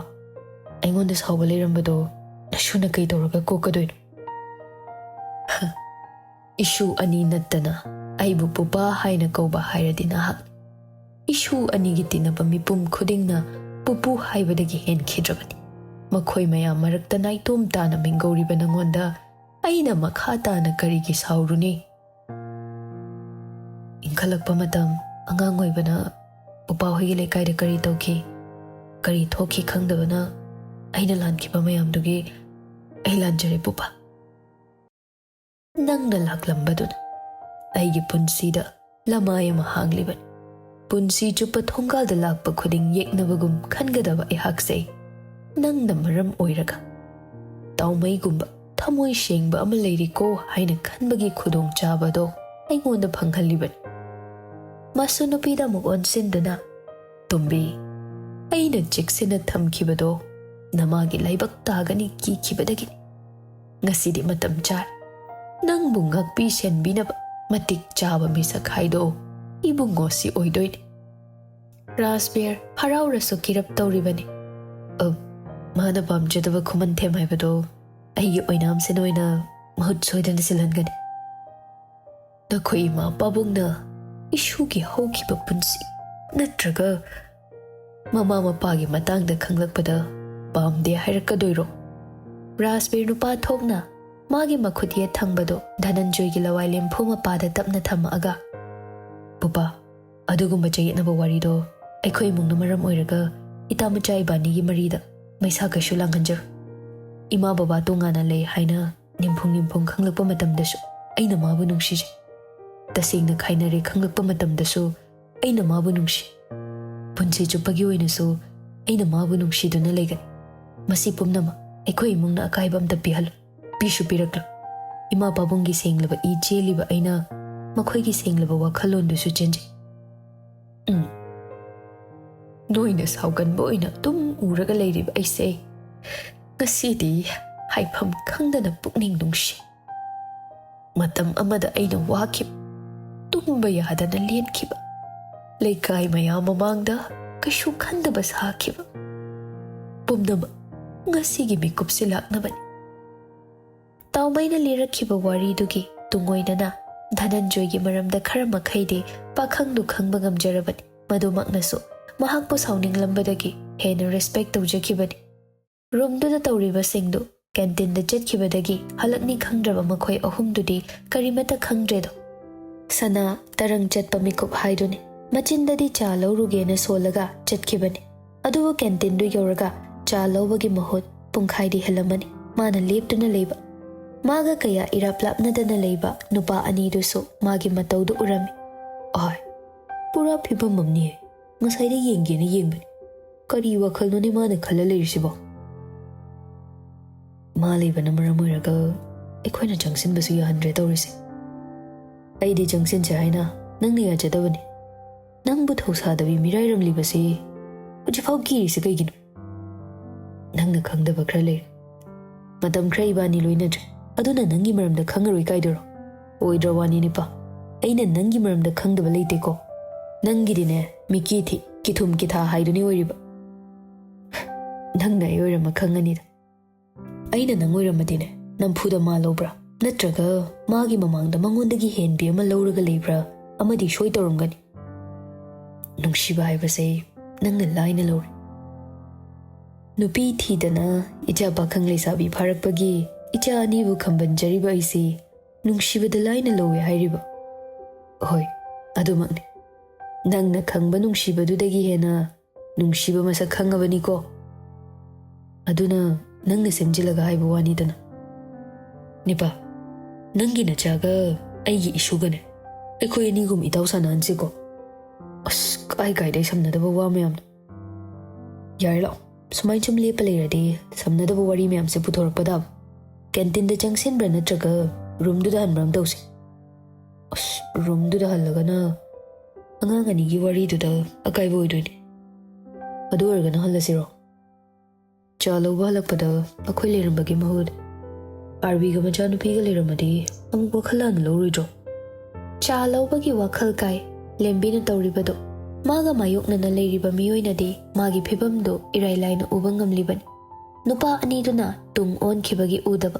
ꯑꯩꯉꯣꯟꯗ ꯁꯥꯎꯕ ꯂꯩꯔꯝꯕꯗꯣ ꯅꯁꯨꯅ ꯀꯩ ꯇꯧꯔꯒ ꯀꯣꯛꯀꯗꯣꯏꯅꯣ?" "ꯍ, ꯏꯁꯨ ꯑꯅꯤ ꯅꯠꯇꯅ ꯑꯩꯕꯨ ꯄꯨꯄꯥ ꯍꯥꯏꯅ ꯀꯧꯕ ꯍꯥꯏꯔꯗꯤ ꯅꯍꯥꯛꯅꯤ꯫ ꯏꯁꯨ ꯑꯅꯤꯒꯤ ꯇꯤꯟꯅꯕ ꯃꯤꯄꯨꯝ ꯈꯨꯗꯤꯡꯅ ꯄꯨꯄꯨ ꯍꯥꯏꯕꯗꯒꯤ ꯍꯦꯟꯈꯤꯗ꯭ꯔꯕꯅꯤ꯫ ꯃꯈꯣꯏ ꯃꯌꯥꯝ ꯃꯔꯛꯇ ꯅꯥꯏꯇꯣꯝ ꯇꯥꯅ ꯃꯤꯡꯒꯧꯔꯤꯕ ꯅꯉꯣꯟꯗ ꯑꯩꯅ ꯃꯈꯥ ꯇꯥꯅ ꯀꯔꯤꯒꯤ ꯁꯥꯎꯔꯨꯅꯤ?" ꯏꯟꯈꯠꯂꯛꯄ ꯃꯇꯝ, ꯑꯉꯥꯡ ꯑꯣꯏꯕꯅ ꯄꯨꯄꯥ ꯍꯣꯏꯒꯤ ꯂꯩꯀꯥꯏꯗ ꯀꯔꯤ ꯇꯧꯈꯤ, ꯀꯔꯤ ꯊꯣꯛꯈꯤ ꯈꯪꯗꯕꯅ ꯑꯩꯅ ꯂꯥꯟꯈꯤꯕ ꯃꯌꯥꯝꯗꯨꯒꯤ ꯑꯩ ꯂꯥꯟꯖꯔꯦ ꯄꯨꯄꯥ꯫ ꯅꯪꯅ ꯂꯥꯛꯂꯝꯕꯗꯨꯅ ꯑꯩꯒꯤ ꯄꯨꯟꯁꯤꯗ ꯂꯃꯥꯏ ꯑꯃ ꯍꯥꯡꯂꯤꯕꯅꯤ꯫ ꯄꯨꯟꯁꯤ ꯆꯨꯞꯄ ꯊꯣꯡꯒꯥꯜꯗ ꯂꯥꯛꯄ ꯈꯨꯗꯤꯡ ꯌꯦꯛꯅꯕꯒꯨꯝ ꯈꯟꯒꯗꯕ ꯑꯩꯍꯥꯛꯁꯦ ꯅꯪꯅ ꯃꯔꯝ ꯑꯣꯏꯔꯒ ꯇꯥꯎꯃꯩꯒꯨꯝꯕ ꯊꯃꯣꯏ ꯁꯦꯡꯕ ꯑꯃ ꯂꯩꯔꯤꯀꯣ ꯍꯥꯏꯅ ꯈꯟꯕꯒꯤ ꯈꯨꯗꯣꯡꯆꯥꯕꯗꯣ ꯑꯩꯉꯣꯟꯗ ꯐꯪꯍꯜꯂꯤꯕꯅꯤ꯫ ꯃꯁꯨ ꯅꯨꯄꯤꯗ ꯑꯃꯨꯛ ꯑꯣꯟꯁꯤꯟꯗꯨꯅ, "ꯇꯣꯝꯕꯤ, ꯑꯩꯅ ꯆꯦꯛꯁꯤꯟꯅ ꯊꯝꯈꯤꯕꯗꯣ ꯅꯃꯥꯒꯤ ꯂꯥꯏꯕꯛ ꯇꯥꯒꯅꯤ ꯀꯤꯈꯤꯕꯗꯒꯤꯅꯤ꯫ ꯉꯁꯤꯗꯤ ꯃꯇꯝ ꯆꯥꯔꯦ꯫ ꯅꯪꯕꯨ ꯉꯥꯛꯄꯤ ꯁꯦꯟꯕꯤꯅꯕ ꯃꯇꯤꯛ ꯆꯥꯕ ꯃꯤꯁꯛ ꯍꯥꯏꯗꯣ ꯏꯕꯨꯡꯉꯣꯁꯤ ꯑꯣꯏꯗꯣꯏꯅꯤ꯫" ꯔꯥꯖꯕꯤꯔ ꯍꯔꯥꯎꯔꯁꯨ ꯀꯤꯔꯞ ꯇꯧꯔꯤꯕꯅꯤ꯫ "ꯑ, ꯃꯥꯅ ꯄꯥꯝꯖꯗꯕ ꯈꯨꯃꯟꯊꯦꯝ ꯍꯥꯏꯕꯗꯣ ꯑꯩꯒꯤ ꯑꯣꯏꯅꯥꯝꯁꯤꯅ ꯑꯣꯏꯅ ꯃꯍꯨꯠ ꯁꯣꯏꯗꯅ ꯁꯤꯜꯍꯟꯒꯅꯤ꯫" ꯅꯈꯣꯏ ꯏꯃꯥ ꯄꯥꯕꯨꯡꯅ ꯏꯁꯨꯒꯤ ꯍꯧꯈꯤꯕ ꯄꯨꯟꯁꯤ ꯅꯠꯇ꯭ꯔꯒ ꯃꯃꯥ ꯃꯄꯥꯒꯤ ꯃꯇꯥꯡꯗ ꯈꯪꯂꯛꯄꯗ ꯄꯥꯝꯗꯦ ꯍꯥꯏꯔꯛꯀꯗꯣꯏꯔꯣ? ꯔꯥꯖꯕꯤꯔ ꯅꯨꯄꯥ ꯊꯣꯛꯅ ꯃꯥꯒꯤ ꯃꯈꯨꯠ ꯌꯦꯠ ꯊꯪꯕꯗꯣ ꯙꯅꯟꯖꯣꯏꯒꯤ ꯂꯋꯥꯏ ꯂꯦꯝꯐꯨ ꯃꯄꯥꯗ ꯇꯞꯅ ꯊꯝꯃꯛꯑꯒ, "ꯄꯨꯄꯥ, ꯑꯗꯨꯒꯨꯝꯕ ꯆꯌꯦꯠꯅꯕ ꯋꯥꯔꯤꯗꯣ ꯑꯩꯈꯣꯏ ꯏꯃꯨꯡꯅ ꯃꯔꯝ ꯑꯣꯏꯔꯒ ꯏꯇꯥ ꯃꯆꯥ ꯏꯕꯥꯅꯤꯒꯤ ꯃꯔꯤꯗ ꯃꯩꯁꯥ ꯀꯩꯁꯨ ꯂꯥꯡꯍꯟꯖꯔꯣꯏ꯫ ꯏꯃꯥ ꯕꯕꯥ ꯇꯣꯉꯥꯟꯅ ꯂꯩ ꯍꯥꯏꯅ ꯅꯤꯝꯐꯨꯡ ꯅꯤꯝꯐꯨꯡ ꯈꯪꯂꯛꯄ ꯃꯇꯝꯗꯁꯨ ꯑꯩꯅ ꯃꯥꯕꯨ ꯅꯨꯡꯁꯤꯖꯩ꯫ ꯇꯁꯦꯡꯅ ꯈꯥꯏꯅꯔꯦ ꯈꯪꯂꯛꯄ ꯃꯇꯝꯗꯁꯨ ꯑꯩꯅ ꯃꯥꯕꯨ ꯅꯨꯡꯁꯤ꯫ ꯄꯨꯟꯁꯤ ꯆꯨꯞꯄꯒꯤ ꯑꯣꯏꯅꯁꯨ ꯑꯩꯅ ꯃꯥꯕꯨ ꯅꯨꯡꯁꯤꯗꯨꯅ ꯂꯩꯒꯅꯤ꯫ ꯃꯁꯤ ꯄꯨꯝꯅꯃꯛ ꯑꯩꯈꯣꯏ ꯏꯃꯨꯡꯅ ꯑꯀꯥꯏꯕ ꯑꯝꯇ ꯄꯤꯍꯜꯂꯨ꯫ ꯄꯤꯁꯨ ꯄꯤꯔꯛꯂꯣꯏ꯫ ꯏꯃꯥ ꯄꯥꯕꯨꯡꯒꯤ ꯁꯦꯡꯂꯕ ꯏ ꯆꯦꯜꯂꯤꯕ ꯑꯩꯅ ꯃꯈꯣꯏꯒꯤ ꯁꯦꯡꯂꯕ ꯋꯥꯈꯜꯂꯣꯟꯗꯨꯁꯨ ꯆꯦꯟꯖꯩ꯫ ꯎꯝ꯫ ꯅꯣꯏꯅ ꯁꯥꯎꯒꯟꯕ ꯑꯣꯏꯅ ꯑꯗꯨꯝ ꯎꯔꯒ ꯂꯩꯔꯤꯕ ꯑꯩꯁꯦ ꯉꯁꯤꯗꯤ ꯍꯥꯏꯐꯝ ꯈꯪꯗꯅ ꯄꯨꯛꯅꯤꯡ ꯅꯨꯡꯁꯤ꯫ ꯃꯇꯝ ꯑꯃꯗ ꯑꯩꯅ ꯋꯥꯈꯤꯕ, ꯇꯨꯝꯕ ꯌꯥꯗꯅ ꯂꯦꯟꯈꯤꯕ, ꯂꯩꯀꯥꯏ ꯃꯌꯥꯝ ꯃꯃꯥꯡꯗ ꯀꯩꯁꯨ ꯈꯟꯗꯕ ꯁꯥꯈꯤꯕ ꯄꯨꯝꯅꯃꯛ ꯉꯁꯤꯒꯤ ꯃꯤꯀꯨꯞꯁꯤ ꯂꯥꯛꯅꯕꯅꯤ꯫ ꯇꯥꯎꯃꯩꯅ ꯂꯤꯔꯛꯈꯤꯕ ꯋꯥꯔꯤꯗꯨꯒꯤ ꯇꯨꯡꯑꯣꯏꯅꯅ ꯙꯅꯟꯖꯣꯏꯒꯤ ꯃꯔꯝꯗ ꯈꯔ ꯃꯈꯩꯗꯤ ꯄꯥꯈꯪꯗꯨ ꯈꯪꯕ ꯉꯝꯖꯔꯕꯅꯤ꯫ ꯃꯗꯨꯃꯛꯅꯁꯨ ꯃꯍꯥꯛꯄꯨ ꯁꯥꯎꯅꯤꯡꯂꯝꯕꯗꯒꯤ ꯍꯦꯟꯅ ꯔꯦꯁꯄꯦꯛ ꯇꯧꯖꯈꯤꯕꯅꯤ꯫ ꯔꯨꯝꯗꯨꯗ ꯇꯧꯔꯤꯕꯁꯤꯡꯗꯨ ꯀꯦꯟꯇꯤꯟꯗ ꯆꯠꯈꯤꯕꯗꯒꯤ ꯍꯜꯂꯛꯅꯤ ꯈꯪꯗ꯭ꯔꯕ ꯃꯈꯣꯏ ꯑꯍꯨꯝꯗꯨꯗꯤ ꯀꯔꯤꯃꯠꯇ ꯈꯪꯗ꯭ꯔꯦꯗꯣ꯫ ꯁꯅꯥ ꯇꯔꯪ ꯆꯠꯄ ꯃꯤꯀꯨꯞ ꯍꯥꯏꯗꯨꯅꯤ꯫ ꯃꯆꯤꯟꯗꯗꯤ ꯆꯥ ꯂꯧꯔꯨꯒꯦꯅ ꯁꯣꯜꯂꯒ ꯆꯠꯈꯤꯕꯅꯤ꯫ ꯑꯗꯨꯕꯨ ꯀꯦꯟꯇꯤꯟꯗꯨ ꯌꯧꯔꯒ ꯆꯥ ꯂꯧꯕꯒꯤ ꯃꯍꯨꯠ ꯄꯨꯡꯈꯥꯏꯗꯤ ꯍꯦꯜꯂꯝꯃꯅꯤ ꯃꯥꯅ ꯂꯦꯞꯇꯨꯅ ꯂꯩꯕ꯫ ꯃꯥꯒ ꯀꯌꯥ ꯏꯔꯥꯞ ꯂꯥꯞꯅꯗꯅ ꯂꯩꯕ ꯅꯨꯄꯥ ꯑꯅꯤꯗꯨꯁꯨ ꯃꯥꯒꯤ ꯃꯇꯧꯗꯨ ꯎꯔꯝꯃꯤ꯫ ꯑꯍꯣꯏ, ꯄꯨꯔꯥ ꯐꯤꯕꯝ ꯑꯃꯅꯤꯍꯦ꯫ ꯉꯁꯥꯏꯗ ꯌꯦꯡꯒꯦꯅ ꯌꯦꯡꯕꯅꯤ꯫ ꯀꯔꯤ ꯋꯥꯈꯜꯅꯣꯅꯦ ꯃꯥꯅ ꯈꯜꯂ ꯂꯩꯔꯤꯁꯤꯕꯣ? ꯃꯥ ꯂꯩꯕꯅ ꯃꯔꯝ ꯑꯣꯏꯔꯒ ꯑꯩꯈꯣꯏꯅ ꯆꯪꯁꯤꯟꯕꯁꯨ ꯌꯥꯍꯟꯗ꯭ꯔꯦ ꯇꯧꯔꯤꯁꯦ꯫ ꯑꯩꯗꯤ ꯆꯪꯁꯤꯟꯁꯦ ꯍꯥꯏꯅ ꯅꯪꯅ ꯌꯥꯖꯗꯕꯅꯤ꯫ ꯅꯪꯕꯨ ꯊꯧꯁꯥꯗꯕꯤ ꯃꯤꯔꯥꯏꯔꯝꯂꯤꯕꯁꯤ ꯍꯧꯖꯤꯛꯐꯥꯎ ꯀꯤꯔꯤꯁꯤ ꯀꯩꯒꯤꯅꯣ? ꯅꯪꯅ ꯈꯪꯗꯕ ꯈꯔ ꯂꯩꯔꯦ꯫ ꯃꯇꯝ ꯈꯔ ꯏꯕꯥꯅꯤ ꯂꯣꯏꯅꯗ꯭ꯔꯦ, ꯑꯗꯨꯅ ꯅꯪꯒꯤ ꯃꯔꯝꯗ ꯈꯪꯉꯔꯣꯏ ꯀꯥꯏꯗꯨꯔꯣ? ꯑꯣꯏꯗ꯭ꯔ ꯋꯥꯅꯤ ꯅꯤꯄꯥ, ꯑꯩꯅ ꯅꯪꯒꯤ ꯃꯔꯝꯗ ꯈꯪꯗꯕ ꯂꯩꯇꯦꯀꯣ꯫ ꯅꯪꯒꯤꯗꯤꯅꯦ ꯃꯤꯀꯤ ꯊꯤ, ꯀꯤꯊꯨꯝ ꯀꯤꯊꯥ ꯍꯥꯏꯗꯨꯅꯤ ꯑꯣꯏꯔꯤꯕ꯫ ꯅꯪꯅ ꯑꯩ ꯑꯣꯏꯔꯝꯃ ꯈꯪꯉꯅꯤꯗ꯫ ꯑꯩꯅ ꯅꯪ ꯑꯣꯏꯔꯝꯃꯗꯤꯅꯦ ꯅꯝꯐꯨꯗ ꯃꯥ ꯂꯧꯕ꯭ꯔꯥ? ꯅꯠꯇ꯭ꯔꯒ ꯃꯥꯒꯤ ꯃꯃꯥꯡꯗ ꯃꯉꯣꯟꯗꯒꯤ ꯍꯦꯟꯕꯤ ꯑꯃ ꯂꯧꯔꯒ ꯂꯩꯕ꯭ꯔꯥ? ꯑꯃꯗꯤ ꯁꯣꯏ ꯇꯧꯔꯝꯒꯅꯤ꯫ ꯅꯨꯡꯁꯤꯕ ꯍꯥꯏꯕꯁꯦ ꯅꯪꯅ ꯂꯥꯏꯅ ꯂꯧꯔꯦ꯫ ꯅꯨꯄꯤ ꯊꯤꯗꯅ ꯏꯆꯥ ꯄꯥꯈꯪ ꯂꯩꯁꯥꯕꯤ ꯐꯥꯔꯛꯄꯒꯤ ꯏꯆꯥ ꯑꯅꯤꯕꯨ ꯈꯝꯕꯟꯖꯔꯤꯕ ꯑꯩꯁꯤ ꯅꯨꯡꯁꯤꯕꯗ ꯂꯥꯏꯅ ꯂꯧꯋꯦ ꯍꯥꯏꯔꯤꯕ? ꯍꯣꯏ, ꯑꯗꯨꯃꯛꯅꯤ꯫ ꯅꯪꯅ ꯈꯪꯕ ꯅꯨꯡꯁꯤꯕꯗꯨꯗꯒꯤ ꯍꯦꯟꯅ ꯅꯨꯡꯁꯤꯕ ꯃꯁꯛ ꯈꯪꯉꯕꯅꯤꯀꯣ꯫ ꯑꯗꯨꯅ ꯅꯪꯅ ꯁꯦꯝꯖꯤꯜꯂꯒ ꯍꯥꯏꯕ ꯋꯥꯅꯤꯗꯅ꯫ ꯅꯤꯄꯥ, ꯅꯪꯒꯤ ꯅꯆꯥꯒ ꯑꯩꯒꯤ ꯏꯁꯨꯒꯅꯦ, ꯑꯩꯈꯣꯏ ꯑꯅꯤꯒꯨꯝ ꯏꯇꯥꯎ ꯁꯥꯟꯅꯍꯟꯁꯤꯀꯣ꯫ ꯑꯁ, ꯀꯥꯏ ꯀꯥꯏꯗꯩ ꯁꯝꯅꯗꯕ ꯋꯥ ꯃꯌꯥꯝꯅꯣ꯫ ꯌꯥꯔꯦ, ꯂꯥꯛꯑꯣ, ꯁꯨꯃꯥꯏꯅ ꯁꯨꯝ ꯂꯦꯞꯄ ꯂꯩꯔꯗꯤ ꯁꯝꯅꯗꯕ ꯋꯥꯔꯤ ꯃꯌꯥꯝꯁꯦ ꯄꯨꯊꯣꯔꯛꯄ ꯇꯥꯕ꯫ ꯀꯦꯟꯇꯤꯟꯗ ꯆꯪꯁꯤꯟꯕ꯭ꯔꯥ ꯅꯠꯇ꯭ꯔꯒ ꯔꯨꯝꯗꯨꯗ ꯍꯟꯕ꯭ꯔꯥ ꯑꯃ ꯇꯧꯁꯦ꯫ ꯑꯁ, ꯔꯨꯝꯗꯨꯗ ꯍꯜꯂꯒꯅ ꯑꯉꯥꯡ ꯑꯅꯤꯒꯤ ꯋꯥꯔꯤꯗꯨꯗ ꯑꯀꯥꯏꯕ ꯑꯣꯏꯗꯣꯏꯅꯦ꯫ ꯑꯗꯨ ꯑꯣꯏꯔꯒꯅ ꯍꯜꯂꯁꯤꯔꯣ? ꯆꯥ ꯂꯧꯕ ꯍꯜꯂꯛꯄꯗ ꯑꯩꯈꯣꯏ ꯂꯩꯔꯝꯕꯒꯤ ꯃꯍꯨꯠ ꯑꯥꯔꯕꯤꯒ ꯃꯆꯥꯅꯨꯄꯤꯒ ꯂꯩꯔꯝꯃꯗꯤ ꯑꯃꯨꯛ ꯋꯥꯈꯜ ꯂꯥꯟꯅ ꯂꯧꯔꯣꯏꯗ꯭ꯔꯣ? ꯆꯥ ꯂꯧꯕꯒꯤ ꯋꯥꯈꯜ ꯀꯥꯏ ꯂꯦꯝꯕꯤꯅ ꯇꯧꯔꯤꯕꯗꯣ꯫ ꯃꯥꯒ ꯃꯥꯌꯣꯛꯅꯅ ꯂꯩꯔꯤꯕ ꯃꯤꯑꯣꯏꯅꯗꯤ ꯃꯥꯒꯤ ꯐꯤꯕꯝꯗꯨ ꯏꯔꯥꯏ ꯂꯥꯏꯅ ꯎꯕ ꯉꯝꯂꯤꯕꯅꯤ꯫ ꯅꯨꯄꯥ ꯑꯅꯤꯗꯨꯅ ꯇꯨꯡ ꯑꯣꯟꯈꯤꯕꯒꯤ ꯎꯗꯕ꯫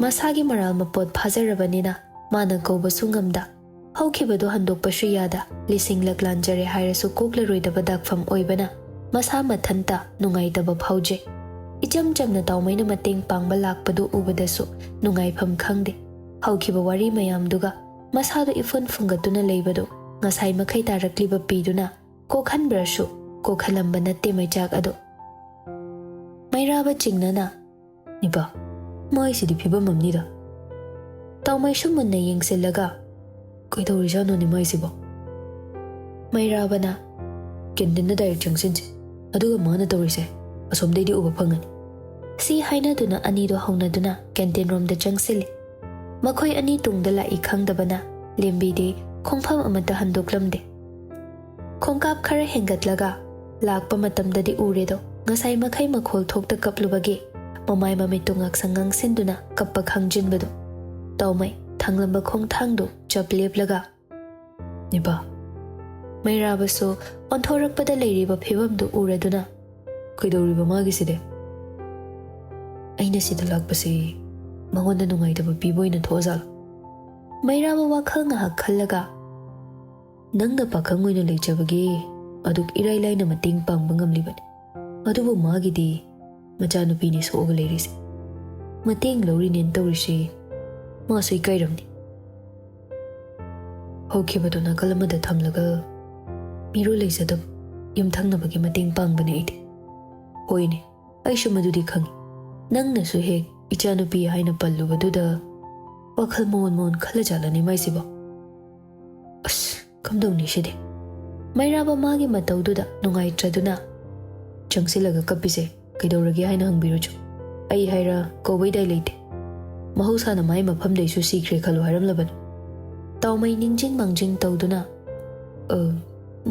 ꯃꯁꯥꯒꯤ ꯃꯔꯥꯜ ꯃꯄꯣꯠ ꯐꯥꯖꯔꯕꯅꯤꯅ ꯃꯥꯅ ꯀꯧꯕꯁꯨ ꯉꯝꯗ, ꯍꯧꯈꯤꯕꯗꯨ ꯍꯟꯗꯣꯛꯄꯁꯨ ꯌꯥꯗ, ꯂꯤꯁꯤꯡꯂꯛ ꯂꯥꯟꯖꯔꯦ ꯍꯥꯏꯔꯁꯨ ꯀꯣꯛꯂꯔꯣꯏꯗꯕ ꯗꯥꯛꯐꯝ ꯑꯣꯏꯕꯅ ꯃꯁꯥ ꯃꯊꯟꯇ ꯅꯨꯡꯉꯥꯏꯇꯕ ꯐꯥꯎꯖꯩ꯫ ꯏꯆꯝ ꯆꯝꯅ ꯇꯥꯎꯃꯩꯅ ꯃꯇꯦꯡ ꯄꯥꯡꯕ ꯂꯥꯛꯄꯗꯨ ꯎꯕꯗꯁꯨ ꯅꯨꯡꯉꯥꯏꯐꯝ ꯈꯪꯗꯦ꯫ ꯍꯧꯈꯤꯕ ꯋꯥꯔꯤ ꯃꯌꯥꯝꯗꯨꯒ ꯃꯁꯥꯗꯨ ꯏꯐꯨꯟ ꯐꯨꯡꯒꯠꯇꯨꯅ ꯂꯩꯕꯗꯨ ꯉꯁꯥꯏ ꯃꯈꯩ ꯇꯥꯔꯛꯂꯤꯕ ꯄꯤꯗꯨꯅ ꯀꯣꯛꯍꯟꯕ꯭ꯔꯁꯨ ꯀꯣꯛꯍꯜꯂꯝꯕ ꯅꯠꯇꯦ ꯃꯩꯆꯥꯛ ꯑꯗꯨ꯫ ꯃꯩꯔꯥꯕ ꯆꯤꯡꯅꯅ, "ꯅꯤꯄꯥ, ꯃꯥꯏꯁꯤꯗꯤ ꯐꯤꯕꯝ ꯑꯃꯅꯤꯗ"꯫ ꯇꯥꯎꯃꯩꯁꯨ ꯃꯨꯟꯅ ꯌꯦꯡꯁꯤꯜꯂꯒ, "ꯀꯩꯗꯧꯔꯤꯖꯥꯠꯅꯣꯅꯦ ꯃꯥꯏꯁꯤꯕꯣ?" ꯃꯩꯔꯥꯕꯅ, "ꯀꯦꯟꯇꯤꯟꯗ ꯗꯥꯏꯔꯦꯛ ꯆꯪꯁꯤꯟꯁꯤ, ꯑꯗꯨꯒ ꯃꯥꯅ ꯇꯧꯔꯤꯁꯦ ꯑꯁꯣꯝꯗꯩꯗꯤ ꯎꯕ ꯐꯪꯉꯅꯤ"꯫ ꯁꯤ ꯍꯥꯏꯅꯗꯨꯅ ꯑꯅꯤꯗꯣ ꯍꯧꯅꯗꯨꯅ ꯀꯦꯟꯇꯤꯟ ꯔꯣꯝꯗ ꯆꯪꯁꯤꯜꯂꯤ꯫ ꯃꯈꯣꯏ ꯑꯅꯤ ꯇꯨꯡꯗ ꯂꯥꯛꯏ ꯈꯪꯗꯕꯅ ꯂꯦꯝꯕꯤꯗꯤ ꯈꯣꯡꯐꯝ ꯑꯃꯠꯇ ꯍꯟꯗꯣꯛꯂꯝꯗꯦ꯫ ꯈꯣꯡꯀꯥꯞ ꯈꯔ ꯍꯦꯟꯒꯠꯂꯒ ꯂꯥꯛꯄ ꯃꯇꯝꯗꯗꯤ ꯎꯔꯦꯗꯣ, ꯉꯁꯥꯏ ꯃꯈꯩ ꯃꯈꯣꯜ ꯊꯣꯛꯇ ꯀꯞꯂꯨꯕꯒꯤ ꯃꯃꯥꯏ ꯃꯃꯤꯠꯇꯨ ꯉꯥꯛꯁꯪ ꯉꯥꯡꯁꯤꯟꯗꯨꯅ ꯀꯞꯄ ꯈꯥꯡꯖꯤꯟꯕꯗꯨ꯫ ꯇꯥꯎꯃꯩ ꯊꯥꯡꯂꯝꯕ ꯈꯣꯡꯊꯥꯡꯗꯨ ꯆꯞ ꯂꯦꯞꯂꯒ, "ꯅꯤꯄꯥ, ꯃꯩꯔꯥꯕꯁꯨ ꯑꯣꯟꯊꯣꯔꯛꯄꯗ ꯂꯩꯔꯤꯕ ꯐꯤꯕꯝꯗꯨ ꯎꯔꯗꯨꯅ, ꯀꯩꯗꯧꯔꯤꯕ ꯃꯥꯒꯤꯁꯤꯗꯤ? ꯑꯩꯅ ꯁꯤꯗ ꯂꯥꯛꯄꯁꯤ ꯃꯉꯣꯟꯗ ꯅꯨꯡꯉꯥꯏꯇꯕ ꯄꯤꯕ ꯑꯣꯏꯅ ꯊꯣꯛꯑꯖꯥꯠꯂꯣ?" ꯃꯩꯔꯥꯕ ꯋꯥꯈꯜ ꯉꯥꯏꯍꯥꯛ ꯈꯜꯂꯒ, "ꯅꯪꯅ ꯄꯥꯈꯪ ꯑꯣꯏꯅ ꯂꯩꯖꯕꯒꯤ ꯑꯗꯨꯛ ꯏꯔꯥꯏ ꯂꯥꯏꯅ ꯃꯇꯦꯡ ꯄꯥꯡꯕ ꯉꯝꯂꯤꯕꯅꯤ, ꯑꯗꯨꯕꯨ ꯃꯥꯒꯤꯗꯤ ꯃꯆꯥꯅꯨꯄꯤꯅꯤ ꯁꯣꯛꯑꯒ ꯂꯩꯔꯤꯁꯦ꯫ ꯃꯇꯦꯡ ꯂꯧꯔꯤꯅꯦꯅ ꯇꯧꯔꯤꯁꯤ ꯃꯥꯁꯨ ꯏꯀꯥꯏꯔꯝꯅꯤ"꯫ ꯍꯧꯈꯤꯕꯗꯨ ꯅꯥꯀꯜ ꯑꯃꯗ ꯊꯝꯂꯒ ꯃꯤꯔꯣꯜ ꯂꯩꯖꯗꯕ ꯌꯨꯝꯊꯪꯅꯕꯒꯤ ꯃꯇꯦꯡ ꯄꯥꯡꯕꯅꯦ ꯑꯩꯗꯤ꯫ ꯍꯣꯏꯅꯦ, ꯑꯩꯁꯨ ꯃꯗꯨꯗꯤ ꯈꯪꯏ꯫ ꯅꯪꯅꯁꯨ ꯍꯦꯛ ꯏꯆꯥꯅꯨꯄꯤ ꯍꯥꯏꯅ ꯄꯜꯂꯨꯕꯗꯨꯗ ꯋꯥꯈꯜ ꯃꯑꯣꯟ ꯃꯑꯣꯟ ꯈꯜꯂ ꯖꯥꯠꯂꯅꯦ ꯃꯥꯏꯁꯤꯕꯣ? ꯑꯁ, ꯀꯝꯗꯧꯅꯤ ꯁꯤꯗꯤ? ꯃꯩꯔꯥꯕ ꯃꯥꯒꯤ ꯃꯇꯧꯗꯨꯗ ꯅꯨꯡꯉꯥꯏꯇ꯭ꯔꯗꯨꯅ ꯆꯪꯁꯤꯜꯂꯒ ꯀꯞꯄꯤꯁꯦ ꯀꯩꯗꯧꯔꯒꯦ ꯍꯥꯏꯅ ꯍꯪꯕꯤꯔꯨꯆꯣ꯫ ꯑꯩ ꯍꯥꯏꯔ ꯀꯧꯕꯩꯗꯥꯏ ꯂꯩꯇꯦ꯫ ꯃꯍꯧꯁꯥꯅ ꯃꯥꯏ ꯃꯐꯝꯗꯩꯁꯨ ꯁꯤꯈ꯭ꯔꯦ ꯈꯜꯂꯨ ꯍꯥꯏꯔꯝꯂꯕꯅꯤ꯫ ꯇꯥꯎꯃꯩ ꯅꯤꯡꯖꯤꯡ ꯃꯥꯡꯖꯤꯡ ꯇꯧꯗꯨꯅ, "ꯑ,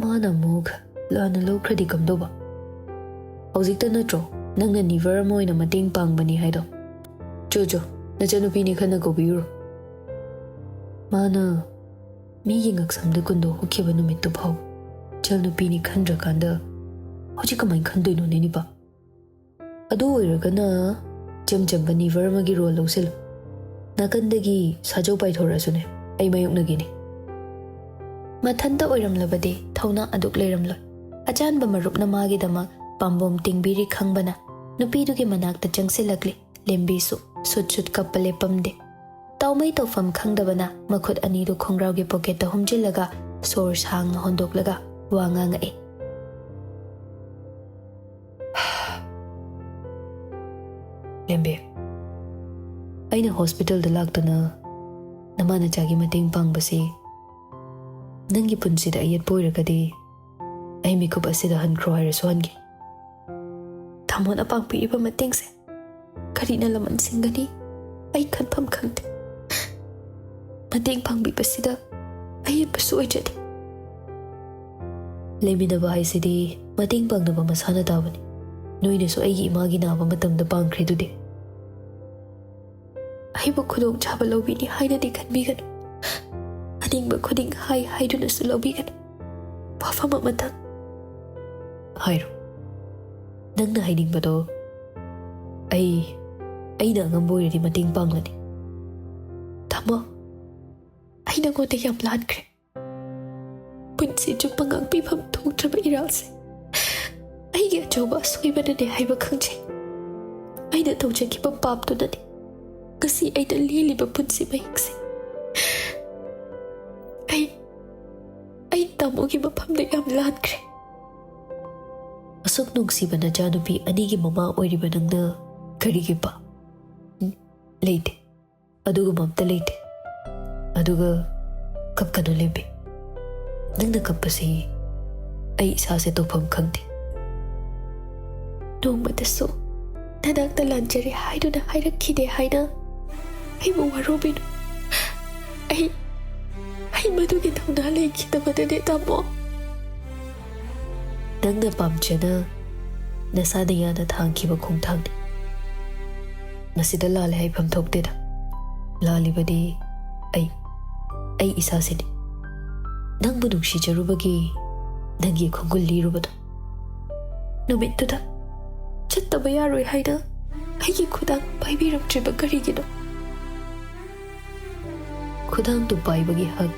ꯃꯥꯅ ꯑꯃꯨꯛ ꯂꯥꯟꯅ ꯂꯧꯈ꯭ꯔꯗꯤ ꯀꯝꯗꯧꯕ? ꯍꯧꯖꯤꯛꯇ ꯅꯠꯇ꯭ꯔꯣ ꯅꯪꯅ ꯅꯤꯚꯔ ꯑꯃ ꯑꯣꯏꯅ ꯃꯇꯦꯡ ꯄꯥꯡꯕꯅꯤ ꯍꯥꯏꯗꯣ? ꯆꯣ ꯆꯣ, ꯅꯆꯟꯅꯨꯄꯤꯅꯤ ꯈꯟꯅ ꯀꯧꯕꯤꯔꯨꯔꯣ꯫" ꯃꯥꯅ ꯃꯤꯒꯤ ꯉꯛꯁꯝꯗ ꯀꯨꯟꯗꯣ ꯍꯨꯛꯈꯤꯕ ꯅꯨꯃꯤꯠꯇꯨ ꯐꯥꯎ ꯏꯆꯜꯅꯨꯄꯤꯅꯤ ꯈꯟꯗ꯭ꯔꯀꯥꯟꯗ ꯍꯧꯖꯤꯛ ꯀꯃꯥꯏꯅ ꯈꯟꯗꯣꯏꯅꯣꯅꯦ ꯅꯤꯄꯥ? ꯑꯗꯨ ꯑꯣꯏꯔꯒꯅ ꯏꯆꯝ ꯆꯝꯕ ꯅꯤꯚꯔ ꯑꯃꯒꯤ ꯔꯣꯜ ꯂꯧꯁꯤꯜꯂꯨ꯫ ꯅꯥꯀꯟꯗꯒꯤ ꯁꯥꯖꯧ ꯄꯥꯏꯊꯣꯔꯛꯑꯁꯨꯅꯦ, ꯑꯩ ꯃꯥꯌꯣꯛꯅꯒꯦꯅꯦ꯫ ꯃꯊꯟꯇ ꯑꯣꯏꯔꯝꯂꯕꯗꯤ ꯊꯧꯅꯥ ꯑꯗꯨꯛ ꯂꯩꯔꯝꯂꯣꯏ꯫ ꯑꯆꯥꯟꯕ ꯃꯔꯨꯞꯅ ꯃꯥꯒꯤꯗꯃꯛ ꯄꯥꯝꯕꯣꯝ ꯇꯤꯡꯕꯤꯔꯤ ꯈꯪꯕꯅ ꯅꯨꯄꯤꯗꯨꯒꯤ ꯃꯅꯥꯛꯇ ꯆꯪꯁꯤꯜꯂꯛꯂꯤ꯫ ꯂꯦꯝꯕꯤꯁꯨ ꯁꯨꯠ ꯁꯨꯠ ꯀꯞꯄ ꯂꯦꯞꯄꯝꯗꯦ꯫ ꯇꯥꯎꯃꯩ ꯇꯧꯐꯝ ꯈꯪꯗꯕꯅ ꯃꯈꯨꯠ ꯑꯅꯤꯗꯨ ꯈꯣꯡꯒ꯭ꯔꯥꯎꯒꯤ ꯄꯣꯀꯦꯠꯇ ꯍꯨꯝꯖꯤꯜꯂꯒ ꯁꯣꯔ ꯁꯥꯡꯅ ꯍꯣꯟꯗꯣꯛꯂꯒ ꯋꯥ ꯉꯥꯡꯉꯛꯏ꯫ ꯂꯦꯝꯕꯤ, ꯑꯩꯅ ꯍꯣꯁꯄꯤꯇꯥꯜꯗ ꯂꯥꯛꯇꯨꯅ ꯅꯃꯥ ꯅꯆꯥꯒꯤ ꯃꯇꯦꯡ ꯄꯥꯡꯕꯁꯤ ꯅꯪꯒꯤ ꯄꯨꯟꯁꯤꯗ ꯑꯌꯦꯠꯄ ꯑꯣꯏꯔꯒꯗꯤ ꯑꯩ ꯃꯤꯀꯨꯞ ꯑꯁꯤꯗ ꯍꯟꯈ꯭ꯔꯣ ꯍꯥꯏꯔꯁꯨ ꯍꯟꯒꯦ꯫ ꯇꯥꯃꯣꯅ ꯄꯥꯡꯕꯤꯔꯤꯕ ꯃꯇꯦꯡꯁꯦ ꯀꯔꯤꯅ ꯂꯃꯟ ꯁꯤꯡꯒꯅꯤ? ꯑꯩ ꯈꯟꯐꯝ ꯈꯪꯗꯦ꯫ ꯃꯇꯦꯡ ꯄꯥꯡꯕꯤꯕꯁꯤꯗ ꯑꯍꯦꯟꯕꯁꯨ ꯑꯣꯏꯖꯗꯦ꯫ ꯂꯩꯃꯤꯟꯅꯕ ꯍꯥꯏꯁꯤꯗꯤ ꯃꯇꯦꯡ ꯄꯥꯡꯅꯕ ꯃꯁꯥꯅ ꯇꯥꯕꯅꯤ꯫ ꯅꯣꯏꯅꯁꯨ ꯑꯩꯒꯤ ꯏꯃꯥꯒꯤ ꯅꯥꯕ ꯃꯇꯝꯗ ꯄꯥꯡꯈ꯭ꯔꯤꯗꯨꯗꯤ꯫ ꯑꯩꯕꯨ ꯈꯨꯗꯣꯡꯆꯥꯕ ꯂꯧꯕꯤꯅꯤ ꯍꯥꯏꯅꯗꯤ ꯈꯟꯕꯤꯒꯅꯨ꯫ ꯑꯅꯤꯡꯕ ꯈꯨꯗꯤꯡ ꯍꯥꯏ ꯍꯥꯏꯗꯨꯅꯁꯨ ꯂꯧꯕꯤꯒꯅꯨ꯫ ꯋꯥꯐꯝ ꯑꯃꯇꯪ ꯍꯥꯏꯔꯣ꯫ ꯅꯪꯅ ꯍꯥꯏꯅꯤꯡꯕꯗꯣ ꯑꯩ, ꯑꯩꯅ ꯑꯉꯝꯕ ꯑꯣꯏꯔꯗꯤ ꯃꯇꯦꯡ ꯄꯥꯡꯂꯅꯤ꯫ ꯇꯥꯃꯣ, ꯑꯩ ꯅꯉꯣꯟꯗ ꯌꯥꯝ ꯂꯥꯟꯈ꯭ꯔꯦ꯫ ꯄꯨꯟꯁꯤ ꯆꯨꯞꯄ ꯉꯥꯛꯄꯤꯐꯝ ꯊꯣꯛꯇ꯭ꯔꯕ ꯏꯔꯥꯜꯁꯦ ꯑꯩꯒꯤ ꯑꯆꯧꯕ ꯑꯁꯣꯏꯕꯅꯅꯦ ꯍꯥꯏꯕ ꯈꯪꯖꯩ꯫ ꯑꯩꯅ ꯇꯧꯖꯈꯤꯕ ꯄꯥꯞꯇꯨꯅꯅꯤ ꯉꯁꯤ ꯑꯩꯅ ꯂꯦꯜꯂꯤꯕ ꯄꯨꯟꯁꯤ ꯃꯍꯤꯡꯁꯦ꯫ ꯑꯩ, ꯑꯩ ꯇꯥꯃꯣ ꯊꯃꯣꯒꯤ ꯃꯐꯝꯗ ꯌꯥꯝ ꯂꯥꯟꯈ꯭ꯔꯦ꯫ ꯑꯁꯨꯛ ꯅꯨꯡꯁꯤꯕ ꯅꯆꯥꯅꯨꯄꯤ ꯑꯅꯤꯒꯤ ꯃꯃꯥ ꯑꯣꯏꯔꯤꯕ ꯅꯪꯅ ꯀꯔꯤꯒꯤ ꯄꯥ-, ꯎꯝ? ꯂꯩꯇꯦ꯫ ꯑꯗꯨꯒꯨꯝꯕ ꯑꯝꯇ ꯂꯩꯇꯦ꯫ ꯑꯗꯨꯒ ꯀꯞꯀꯅꯨ, ꯂꯦꯝꯕꯤ꯫ ꯅꯪꯅ ꯀꯞꯄꯁꯤ ꯑꯩ ꯏꯁꯥꯁꯦ ꯇꯧꯐꯝ ꯈꯪꯗꯦ꯫ ꯅꯣꯡꯃꯇꯁꯨ ꯅꯅꯥꯛꯇ ꯂꯥꯟꯖꯔꯦ ꯍꯥꯏꯗꯨꯅ ꯍꯥꯏꯔꯛꯈꯤꯗꯦ ꯍꯥꯏꯅ ꯑꯩꯕꯨ ꯋꯥꯔꯧꯕꯤꯅꯨ꯫ ꯑꯩ, ꯑꯩ ꯃꯗꯨꯒꯤ ꯊꯧꯅꯥ ꯂꯩꯈꯤꯗꯕꯗꯅꯦ, ꯇꯥꯃꯣ꯫ ꯅꯪꯅ ꯄꯥꯝꯖꯅ ꯅꯁꯥꯅ ꯌꯥꯅ ꯊꯥꯡꯈꯤꯕ ꯈꯣꯡꯊꯥꯡꯅꯤ꯫ ꯃꯁꯤꯗ ꯂꯥꯜꯂꯦ ꯍꯥꯏꯐꯝ ꯊꯣꯛꯇꯦꯗ꯫ ꯂꯥꯜꯂꯤꯕꯗꯤ ꯑꯩ, ꯑꯩ ꯏꯁꯥꯁꯤꯅꯤ꯫ ꯅꯪꯕꯨ ꯅꯨꯡꯁꯤꯖꯔꯨꯕꯒꯤ ꯅꯪꯒꯤ ꯈꯣꯡꯒꯨꯜ ꯂꯤꯔꯨꯕꯗꯣ꯫ ꯅꯨꯃꯤꯠꯇꯨꯗ ꯆꯠꯇꯕ ꯌꯥꯔꯣꯏ ꯍꯥꯏꯅ ꯑꯩꯒꯤ ꯈꯨꯗꯥꯡ ꯄꯥꯏꯕꯤꯔꯝꯗ꯭ꯔꯤꯕ ꯀꯔꯤꯒꯤꯅꯣ? ꯈꯨꯗꯥꯡꯗꯨ ꯄꯥꯏꯕꯒꯤ ꯍꯛ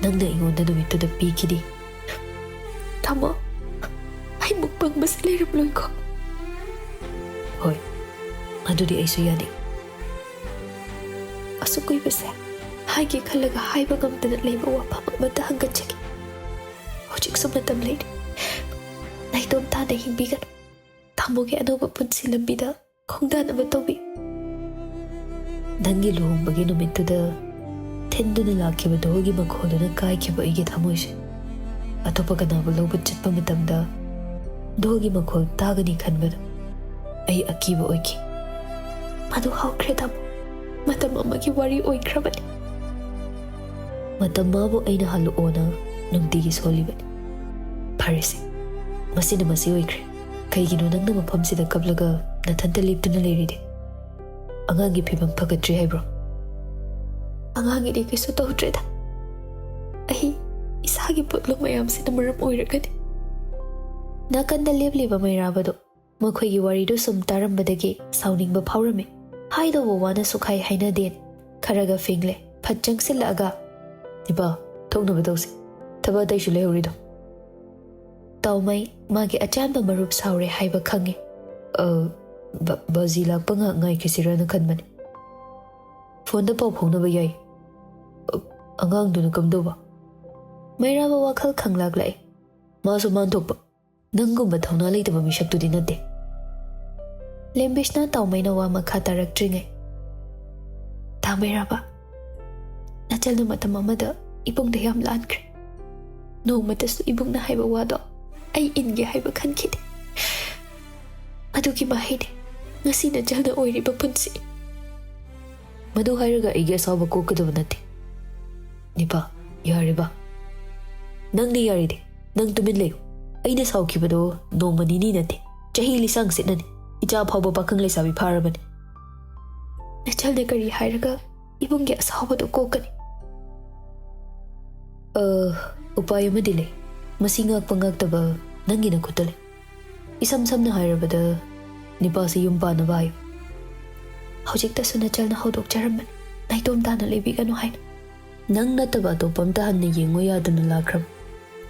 ꯅꯪꯅ ꯑꯩꯉꯣꯟꯗ ꯅꯨꯃꯤꯠꯇꯨꯗ ꯄꯤꯈꯤꯗꯦ꯫ ꯇꯥꯃꯣ, ꯑꯩ ꯃꯨꯛ ꯄꯪꯕꯁꯦ ꯂꯩꯔꯝꯂꯣꯏꯀꯣ? ꯍꯣꯏ, ꯑꯗꯨꯗꯤ ꯑꯩꯁꯨ ꯌꯥꯅꯤꯡ꯫ ꯑꯁꯨꯛ ꯀꯨꯏꯕꯁꯦ ꯍꯥꯏꯒꯦ ꯈꯜꯂꯒ ꯍꯥꯏꯕ ꯉꯝꯗꯅ ꯂꯩꯕ ꯋꯥꯐꯝ ꯑꯃꯠꯇ ꯍꯪꯒꯠꯆꯒꯦ꯫ ꯍꯧꯖꯤꯛꯁꯨ ꯃꯇꯝ ꯂꯩꯔꯤ꯫ ꯅꯥꯏꯇꯣꯝ ꯇꯥꯅ ꯍꯤꯡꯕꯤꯒꯅꯨ꯫ ꯇꯥꯃꯣꯒꯤ ꯑꯅꯧꯕ ꯄꯨꯟꯁꯤ ꯂꯝꯕꯤꯗ ꯈꯣꯡꯗꯥꯅꯕ ꯇꯧꯕꯤ꯫ ꯅꯪꯒꯤ ꯂꯨꯍꯣꯡꯕꯒꯤ ꯅꯨꯃꯤꯠꯇꯨꯗ ꯊꯤꯟꯗꯨꯅ ꯂꯥꯛꯈꯤꯕ ꯙꯣꯜꯒꯤ ꯃꯈꯣꯜꯗꯨꯅ ꯀꯥꯏꯈꯤꯕ ꯑꯩꯒꯤ ꯊꯃꯣꯏꯁꯦ ꯑꯇꯣꯞꯄ ꯀꯅꯥꯕꯨ ꯂꯧꯕ ꯆꯠꯄ ꯃꯇꯝꯗ ꯙꯣꯜꯒꯤ ꯃꯈꯣꯜ ꯇꯥꯒꯅꯤ ꯈꯟꯕꯗ ꯑꯩ ꯑꯀꯤꯕ ꯑꯣꯏꯈꯤ꯫ ꯃꯗꯨ ꯍꯧꯈ꯭ꯔꯦ, ꯇꯥꯃꯣ꯫ ꯃꯇꯝ ꯑꯃꯒꯤ ꯋꯥꯔꯤ ꯑꯣꯏꯈ꯭ꯔꯕꯅꯤ꯫ ꯃꯇꯝ ꯃꯥꯕꯨ ꯑꯩꯅ ꯍꯜꯂꯛꯑꯣꯅ ꯅꯨꯡꯇꯤꯒꯤ ꯁꯣꯜꯂꯤꯕꯅꯤ꯫ ꯐꯔꯦꯁꯦ, ꯃꯁꯤꯅ ꯃꯁꯤ ꯑꯣꯏꯈ꯭ꯔꯦ꯫ ꯀꯩꯒꯤꯅꯣ ꯅꯪꯅ ꯃꯐꯝꯁꯤꯗ ꯀꯞꯂꯒ ꯅꯊꯟꯇ ꯂꯦꯞꯇꯨꯅ ꯂꯩꯔꯤꯗꯤ? ꯑꯉꯥꯡꯒꯤ ꯐꯤꯕꯝ ꯐꯒꯠꯇ꯭ꯔꯤ ꯍꯥꯏꯕ꯭ꯔꯣ? ꯑꯉꯥꯡꯒꯤꯗꯤ ꯀꯩꯁꯨ ꯇꯧꯗ꯭ꯔꯦꯗ꯫ ꯑꯩ ꯏꯁꯥꯒꯤ ꯄꯣꯠꯂꯨꯝ ꯃꯌꯥꯝꯁꯤꯅ ꯃꯔꯝ ꯑꯣꯏꯔꯒꯅꯤ꯫ ꯅꯥꯀꯟꯗ ꯂꯦꯞꯂꯤꯕ ꯃꯩꯔꯥꯕꯗꯣ ꯃꯈꯣꯏꯒꯤ ꯋꯥꯔꯤꯗꯨ ꯁꯨꯝ ꯇꯥꯔꯝꯕꯗꯒꯤ ꯁꯥꯎꯅꯤꯡꯕ ꯐꯥꯎꯔꯝꯃꯤ꯫ ꯍꯥꯏꯗꯧꯕ ꯋꯥꯅ ꯁꯨꯛꯍꯥꯏ ꯍꯥꯏꯅꯗꯦ꯫ ꯈꯔꯒ ꯐꯤꯡꯂꯦ꯫ ꯐꯠ ꯆꯪꯁꯤꯜꯂꯛꯑꯒ, "ꯏꯄꯥ, ꯊꯣꯛꯅꯕ ꯇꯧꯁꯤ꯫ ꯊꯕꯛ ꯑꯇꯩꯁꯨ ꯂꯩꯍꯧꯔꯤꯗꯣ꯫" ꯇꯥꯎꯃꯩ ꯃꯥꯒꯤ ꯑꯆꯥꯟꯕ ꯃꯔꯨꯞ ꯁꯥꯎꯔꯦ ꯍꯥꯏꯕ ꯈꯪꯉꯦ꯫ "ꯑ, ꯕ-, ꯕꯥꯖꯤ ꯂꯥꯛꯄ ꯉꯥꯏꯍꯥꯛ ꯉꯥꯏꯈꯤꯁꯤꯔꯅ ꯈꯟꯕꯅꯤ꯫ ꯐꯣꯟꯗ ꯄꯥꯎ ꯐꯥꯎꯅꯕ ꯌꯥꯏ꯫ ꯑ, ꯑꯉꯥꯡꯗꯨꯅ ꯀꯝꯗꯧꯕ?" ꯃꯩꯔꯥꯕ ꯋꯥꯈꯜ ꯈꯪꯂꯥꯛꯂꯛꯏ꯫ ꯃꯥꯁꯨ ꯃꯥꯟꯊꯣꯛꯄ ꯅꯪꯒꯨꯝꯕ ꯊꯧꯅꯥ ꯂꯩꯇꯕ ꯃꯤꯁꯛꯇꯨꯗꯤ ꯅꯠꯇꯦ꯫ ꯂꯦꯝꯕꯤꯁꯅ ꯇꯥꯎꯃꯩꯅ ꯋꯥ ꯃꯈꯥ ꯇꯥꯔꯛꯇ꯭ꯔꯤꯉꯩ, "ꯇꯥ ꯃꯩꯔꯥꯕ, ꯅꯆꯜꯅ ꯃꯇꯝ ꯑꯃꯗ ꯏꯕꯨꯡꯗ ꯌꯥꯝ ꯂꯥꯟꯈ꯭ꯔꯦ꯫ ꯅꯣꯡꯃꯇꯁꯨ ꯏꯕꯨꯡꯅ ꯍꯥꯏꯕ ꯋꯥꯗꯣ ꯑꯩ ꯏꯟꯒꯦ ꯍꯥꯏꯕ ꯈꯟꯈꯤꯗꯦ꯫ ꯑꯗꯨꯒꯤ ꯃꯍꯩꯅꯦ ꯉꯁꯤ ꯅꯆꯜꯅ ꯑꯣꯏꯔꯤꯕ ꯄꯨꯟꯁꯤ꯫" "ꯃꯗꯨ ꯍꯥꯏꯔꯒ ꯑꯩꯒꯤ ꯑꯁꯥꯎꯕ ꯀꯣꯛꯀꯗꯕ ꯅꯠꯇꯦ꯫ ꯅꯤꯄꯥ, ꯌꯥꯔꯦꯕ꯫ ꯅꯪꯗꯤ ꯌꯥꯔꯤꯗꯤ ꯅꯪ ꯇꯨꯃꯤꯟ ꯂꯩꯌꯨ꯫ ꯑꯩꯅ ꯁꯥꯎꯈꯤꯕꯗꯣ ꯅꯣꯡꯃ ꯅꯤꯅꯤ ꯅꯠꯇꯦ, ꯆꯍꯤ ꯂꯤꯁꯥꯡ ꯁꯤꯠꯅꯅꯤ꯫ ꯏꯆꯥ ꯐꯥꯎꯕ ꯄꯥꯈꯪ ꯂꯩꯁꯥꯕꯤ ꯐꯥꯔꯕꯅꯤ꯫" "ꯅꯆꯜꯅ ꯀꯔꯤ ꯍꯥꯏꯔꯒ ꯏꯕꯨꯡꯒꯤ ꯑꯁꯥꯎꯕꯗꯣ ꯀꯣꯛꯀꯅꯤ?" "ꯑ, ꯎꯄꯥꯏ ꯑꯃꯗꯤ ꯂꯩ꯫ ꯃꯁꯤ ꯉꯥꯛꯄ ꯉꯥꯛꯇꯕ ꯅꯪꯒꯤ ꯅꯈꯨꯠꯇ ꯂꯩ꯫ ꯏꯁꯝ ꯁꯝꯅ ꯍꯥꯏꯔꯕꯗ, ꯅꯤꯄꯥꯁꯤ ꯌꯨꯝ ꯄꯥꯟꯅꯕ ꯍꯥꯏꯌꯨ꯫" "ꯍꯧꯖꯤꯛꯇꯁꯨ ꯅꯆꯜꯅ ꯍꯧꯗꯣꯛꯆꯔꯝꯕꯅꯤ, ꯅꯥꯏꯇꯣꯝ ꯇꯥꯅ ꯂꯩꯕꯤꯒꯅꯨ ꯍꯥꯏꯅ꯫" "ꯅꯪ ꯅꯠꯇꯕ ꯑꯇꯣꯞꯄ ꯑꯝꯇ ꯍꯟꯅ ꯌꯦꯡꯉꯣ ꯌꯥꯗꯅ ꯂꯥꯛꯈ꯭ꯔꯕ꯫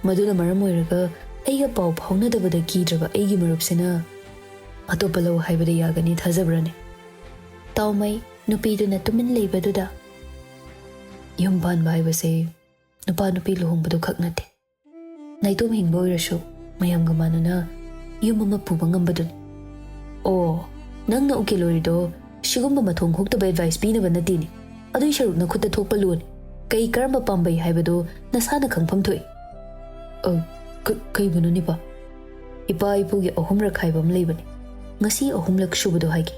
ꯃꯗꯨꯅ ꯃꯔꯝ ꯑꯣꯏꯔꯒ ꯑꯩꯒ ꯄꯥꯎ ꯐꯥꯎꯅꯗꯕꯗ ꯀꯤꯗ꯭ꯔꯕ ꯑꯩꯒꯤ ꯃꯔꯨꯞꯁꯤꯅ ꯑꯇꯣꯞꯄ ꯂꯧ ꯍꯥꯏꯕꯗ ꯌꯥꯒꯅꯤ ꯊꯥꯖꯕ꯭ꯔꯅꯦ?" ꯇꯥꯎꯃꯩ ꯅꯨꯄꯤꯗꯨꯅ ꯇꯨꯃꯤꯟ ꯂꯩꯕꯗꯨꯗ, "ꯌꯨꯝ ꯄꯥꯟꯕ ꯍꯥꯏꯕꯁꯦ ꯅꯨꯄꯥ ꯅꯨꯄꯤ ꯂꯨꯍꯣꯡꯕꯗꯨ ꯈꯛ ꯅꯠꯇꯦ꯫ ꯅꯥꯏꯇꯣꯝ ꯍꯤꯡꯕ ꯑꯣꯏꯔꯁꯨ ꯃꯌꯥꯝꯒ ꯃꯥꯟꯅꯅ ꯌꯨꯝ ꯑꯃ ꯄꯨꯕ ꯉꯝꯕꯗꯨꯅꯤ꯫" "ꯑꯣ, ꯅꯪꯅ ꯎꯀꯤꯜ ꯑꯣꯏꯔꯤꯗꯣ ꯁꯤꯒꯨꯝꯕ ꯃꯊꯣꯡ ꯍꯨꯛꯇꯕ ꯑꯦꯗꯚꯥꯏꯁ ꯄꯤꯅꯕ ꯅꯠꯇꯦꯅꯦ꯫ ꯑꯗꯨꯏ ꯁꯔꯨꯛ ꯅꯈꯨꯠꯇ ꯊꯣꯛꯄ ꯂꯣꯅꯤ꯫ ꯀꯩ ꯀꯔꯝꯕ ꯄꯥꯝꯕꯩ ꯍꯥꯏꯕꯗꯣ ꯅꯁꯥꯅ ꯈꯪꯐꯝ ꯊꯣꯛꯏ꯫" "ꯑ, ꯀ-, ꯀꯩꯕꯨꯅꯣ ꯅꯤꯄꯥ?" "ꯏꯄꯥ ꯏꯄꯨꯒꯤ ꯑꯍꯨꯝꯔꯛ ꯍꯥꯏꯕ ꯑꯃ ꯂꯩꯕꯅꯤ꯫ ꯉꯁꯤ ꯑꯍꯨꯝꯂꯛ ꯁꯨꯕꯗꯣ ꯍꯥꯏꯒꯦ꯫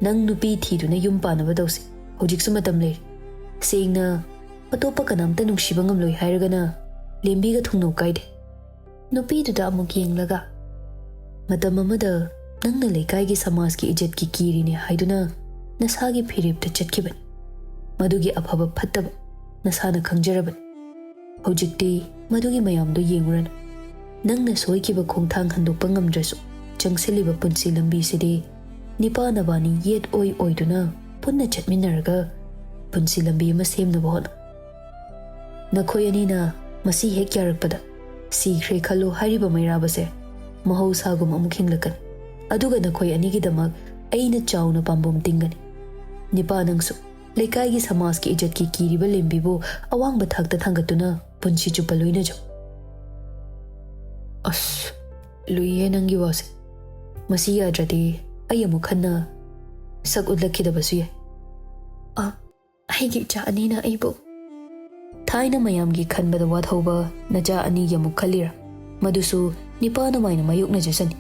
ꯅꯪ ꯅꯨꯄꯤ ꯊꯤꯗꯨꯅ ꯌꯨꯝ ꯄꯥꯟꯅꯕ ꯇꯧꯁꯤ꯫ ꯍꯧꯖꯤꯛꯁꯨ ꯃꯇꯝ ꯂꯩꯔꯤ꯫ ꯁꯦꯡꯅ, ꯑꯇꯣꯞꯄ ꯀꯅꯥꯝꯇ ꯅꯨꯡꯁꯤꯕ ꯉꯝꯂꯣꯏ ꯍꯥꯏꯔꯒꯅ ꯂꯦꯝꯕꯤꯒ ꯊꯨꯡꯅꯧ ꯀꯥꯏꯗꯦ꯫" ꯅꯨꯄꯤꯗꯨꯗ ꯑꯃꯨꯛ ꯌꯦꯡꯂꯒ, "ꯃꯇꯝ ꯑꯃꯗ ꯅꯪꯅ ꯂꯩꯀꯥꯏꯒꯤ ꯁꯃꯥꯖꯀꯤ ꯏꯖꯠꯀꯤ ꯀꯤꯔꯤꯅꯦ ꯍꯥꯏꯗꯨꯅ ꯅꯁꯥꯒꯤ ꯐꯤꯔꯦꯞꯇ ꯆꯠꯈꯤꯕꯅꯤ꯫ ꯃꯗꯨꯒꯤ ꯑꯐꯕ ꯐꯠꯇꯕ ꯅꯁꯥꯅ ꯈꯪꯖꯔꯕꯅꯤ꯫ ꯍꯧꯖꯤꯛꯇꯤ ꯃꯗꯨꯒꯤ ꯃꯌꯥꯝꯗꯨ ꯌꯦꯡꯉꯨꯔꯅꯨ꯫ ꯅꯪꯅ ꯁꯣꯏꯈꯤꯕ ꯈꯣꯡꯊꯥꯡ ꯍꯟꯗꯣꯛꯄ ꯉꯝꯗ꯭ꯔꯁꯨ, ꯆꯪꯁꯤꯜꯂꯤꯕ ꯄꯨꯟꯁꯤ ꯂꯝꯕꯤꯁꯤꯗꯤ ꯅꯤꯄꯥ ꯅꯕꯥꯅꯤ ꯌꯦꯠ ꯑꯣꯏ ꯑꯣꯏꯗꯨꯅ ꯄꯨꯟꯅ ꯆꯠꯃꯤꯟꯅꯔꯒ ꯄꯨꯟꯁꯤ ꯂꯝꯕꯤ ꯑꯃ ꯁꯦꯝꯅꯕ ꯍꯣꯠꯅꯧ꯫ ꯅꯈꯣꯏ ꯑꯅꯤꯅ ꯃꯁꯤ ꯍꯦꯛ ꯌꯥꯔꯛꯄꯗ ꯁꯤꯈ꯭ꯔꯦ ꯈꯜꯂꯨ ꯍꯥꯏꯔꯤꯕ ꯃꯩꯔꯥꯕꯁꯦ ꯃꯍꯧꯁꯥꯒꯨꯝ ꯑꯃꯨꯛ ꯍꯤꯡꯂꯛꯀꯅꯤ꯫ ꯑꯗꯨꯒ ꯅꯈꯣꯏ ꯑꯅꯤꯒꯤꯗꯃꯛ ꯑꯩꯅ ꯆꯥꯎꯅ ꯄꯥꯝꯕꯣꯝ ꯇꯤꯡꯒꯅꯤ꯫ ꯅꯤꯄꯥ ꯅꯪꯁꯨ ꯂꯩꯀꯥꯏꯒꯤ ꯁꯃꯥꯖꯀꯤ ꯏꯖꯠꯀꯤ ꯀꯤꯔꯤꯕ ꯂꯦꯝꯕꯤꯕꯨ ꯑꯋꯥꯡꯕ ꯊꯥꯛꯇ ꯊꯥꯡꯒꯠꯇꯨꯅ ꯄꯨꯟꯁꯤ ꯆꯨꯞꯄ ꯂꯣꯏꯅꯖꯧ꯫ ꯑꯁ, ꯂꯨꯏꯌꯦ ꯅꯪꯒꯤ ꯋꯥꯁꯦ꯫ ꯃꯁꯤ ꯌꯥꯗ꯭ꯔꯗꯤ ꯑꯩ ꯑꯃꯨꯛ ꯍꯟꯅ ꯁꯛ ꯎꯠꯂꯛꯈꯤꯗꯕꯁꯨ ꯌꯥꯏ꯫ ꯑ, ꯑꯩꯒꯤ ꯏꯆꯥ ꯑꯅꯤꯅ ꯑꯩꯕꯨ ꯊꯥꯏꯅ ꯃꯌꯥꯝꯒꯤ ꯈꯟꯕꯗ ꯋꯥꯊꯧꯕ ꯅꯆꯥ ꯑꯅꯤꯒꯤ ꯑꯃꯨꯛ ꯈꯜꯂꯤꯔꯥ? ꯃꯗꯨꯁꯨ ꯅꯤꯄꯥ ꯅꯃꯥꯏꯅ ꯃꯥꯌꯣꯛꯅꯖꯁꯅꯤ꯫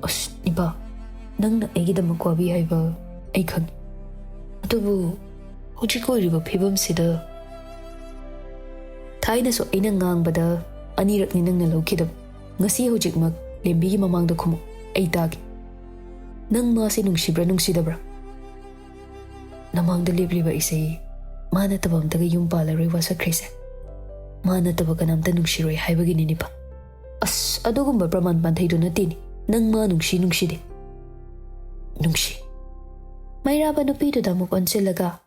ꯑꯁ, ꯅꯤꯄꯥ, ꯅꯪꯅ ꯑꯩꯒꯤꯗꯃꯛ ꯋꯥꯕꯤ ꯍꯥꯏꯕ ꯑꯩ ꯈꯪꯉꯤ꯫ ꯑꯗꯨꯕꯨ ꯍꯧꯖꯤꯛ ꯑꯣꯏꯔꯤꯕ ꯐꯤꯕꯝꯁꯤꯗ, ꯊꯥꯏꯅꯁꯨ ꯑꯩꯅ ꯉꯥꯡꯕꯗ ꯑꯅꯤꯔꯛꯅꯤ ꯅꯪꯅ ꯂꯧꯈꯤꯗꯕ꯫ ꯉꯁꯤ ꯍꯧꯖꯤꯛꯃꯛ ꯂꯦꯝꯕꯤꯒꯤ ꯃꯃꯥꯡꯗ ꯈꯨꯝꯃꯨ, ꯑꯩ ꯇꯥꯒꯦ꯫ ꯅꯪ ꯃꯥꯁꯦ ꯅꯨꯡꯁꯤꯕ꯭ꯔꯥ ꯅꯨꯡꯁꯤꯗꯕ꯭ꯔꯥ? ꯅꯃꯥꯡꯗ ꯂꯦꯞꯂꯤꯕ ꯑꯩꯁꯦ ꯃꯥ ꯅꯠꯇꯕ ꯑꯝꯇꯒ ꯌꯨꯝ ꯄꯥꯜꯂꯔꯣꯏ ꯋꯥꯁꯛꯈ꯭ꯔꯤꯁꯦ꯫ ꯃꯥ ꯅꯠꯇꯕ ꯀꯅꯥꯝꯇ ꯅꯨꯡꯁꯤꯔꯣꯏ ꯍꯥꯏꯕꯒꯤꯅꯤ ꯅꯤꯄꯥ꯫ ꯑꯁ, ꯑꯗꯨꯒꯨꯝꯕ ꯄ꯭ꯔꯃꯥꯟ ꯄꯥꯟꯊꯩꯗꯨ ꯅꯠꯇꯦꯅꯦ꯫ ꯅꯪ ꯃꯥ ꯅꯨꯡꯁꯤ ꯅꯨꯡꯁꯤꯗꯦ꯫ ꯅꯨꯡꯁꯤ꯫ ꯃꯩꯔꯥꯕ ꯅꯨꯄꯤꯗꯨꯗ ꯑꯃꯨꯛ ꯑꯣꯟꯁꯤꯜꯂꯒ,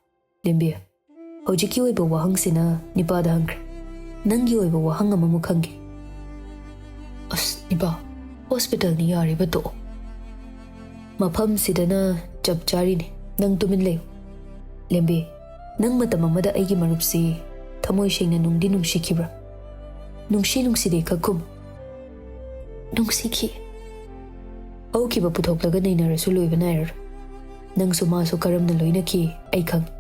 ꯂꯦꯝꯕꯤ, ꯍꯧꯖꯤꯛꯀꯤ ꯑꯣꯏꯕ ꯋꯥꯍꯪꯁꯤꯅ ꯅꯤꯄꯥꯗ ꯍꯪꯈ꯭ꯔꯦ꯫ ꯅꯪꯒꯤ ꯑꯣꯏꯕ ꯋꯥꯍꯪ ꯑꯃꯃꯨꯛ ꯍꯪꯒꯦ꯫ ꯑꯁ, ꯅꯤꯄꯥ, ꯍꯣꯁꯄꯤꯇꯥꯜꯅꯤ ꯌꯥꯔꯤꯕ ꯇꯣꯛꯑꯣ꯫ ꯃꯐꯝꯁꯤꯗꯅ ꯆꯞ ꯆꯥꯔꯤꯅꯤ꯫ ꯅꯪ ꯇꯨꯃꯤꯟ ꯂꯩꯌꯨ꯫ ꯂꯦꯝꯕꯤ, ꯅꯪ ꯃꯇꯝ ꯑꯃꯗ ꯑꯩꯒꯤ ꯃꯔꯨꯞꯁꯤ ꯊꯃꯣꯏ ꯁꯦꯡꯅ ꯅꯨꯡꯗꯤ ꯅꯨꯡꯁꯤꯈꯤꯕ꯭ꯔꯥ? ꯅꯨꯡꯁꯤ ꯅꯨꯡꯁꯤꯗꯦ ꯈꯛ ꯈꯨꯝ꯫ ꯅꯨꯡꯁꯤꯈꯤ꯫ ꯍꯧꯈꯤꯕ ꯄꯨꯊꯣꯛꯂꯒ ꯅꯩꯅꯔꯁꯨ ꯂꯣꯏꯕ ꯅꯥꯏꯔꯔꯣꯏ꯫ ꯅꯪꯁꯨ ꯃꯥꯁꯨ ꯀꯔꯝꯅ ꯂꯣꯏꯅꯈꯤ ꯑꯩ ꯈꯪꯏ꯫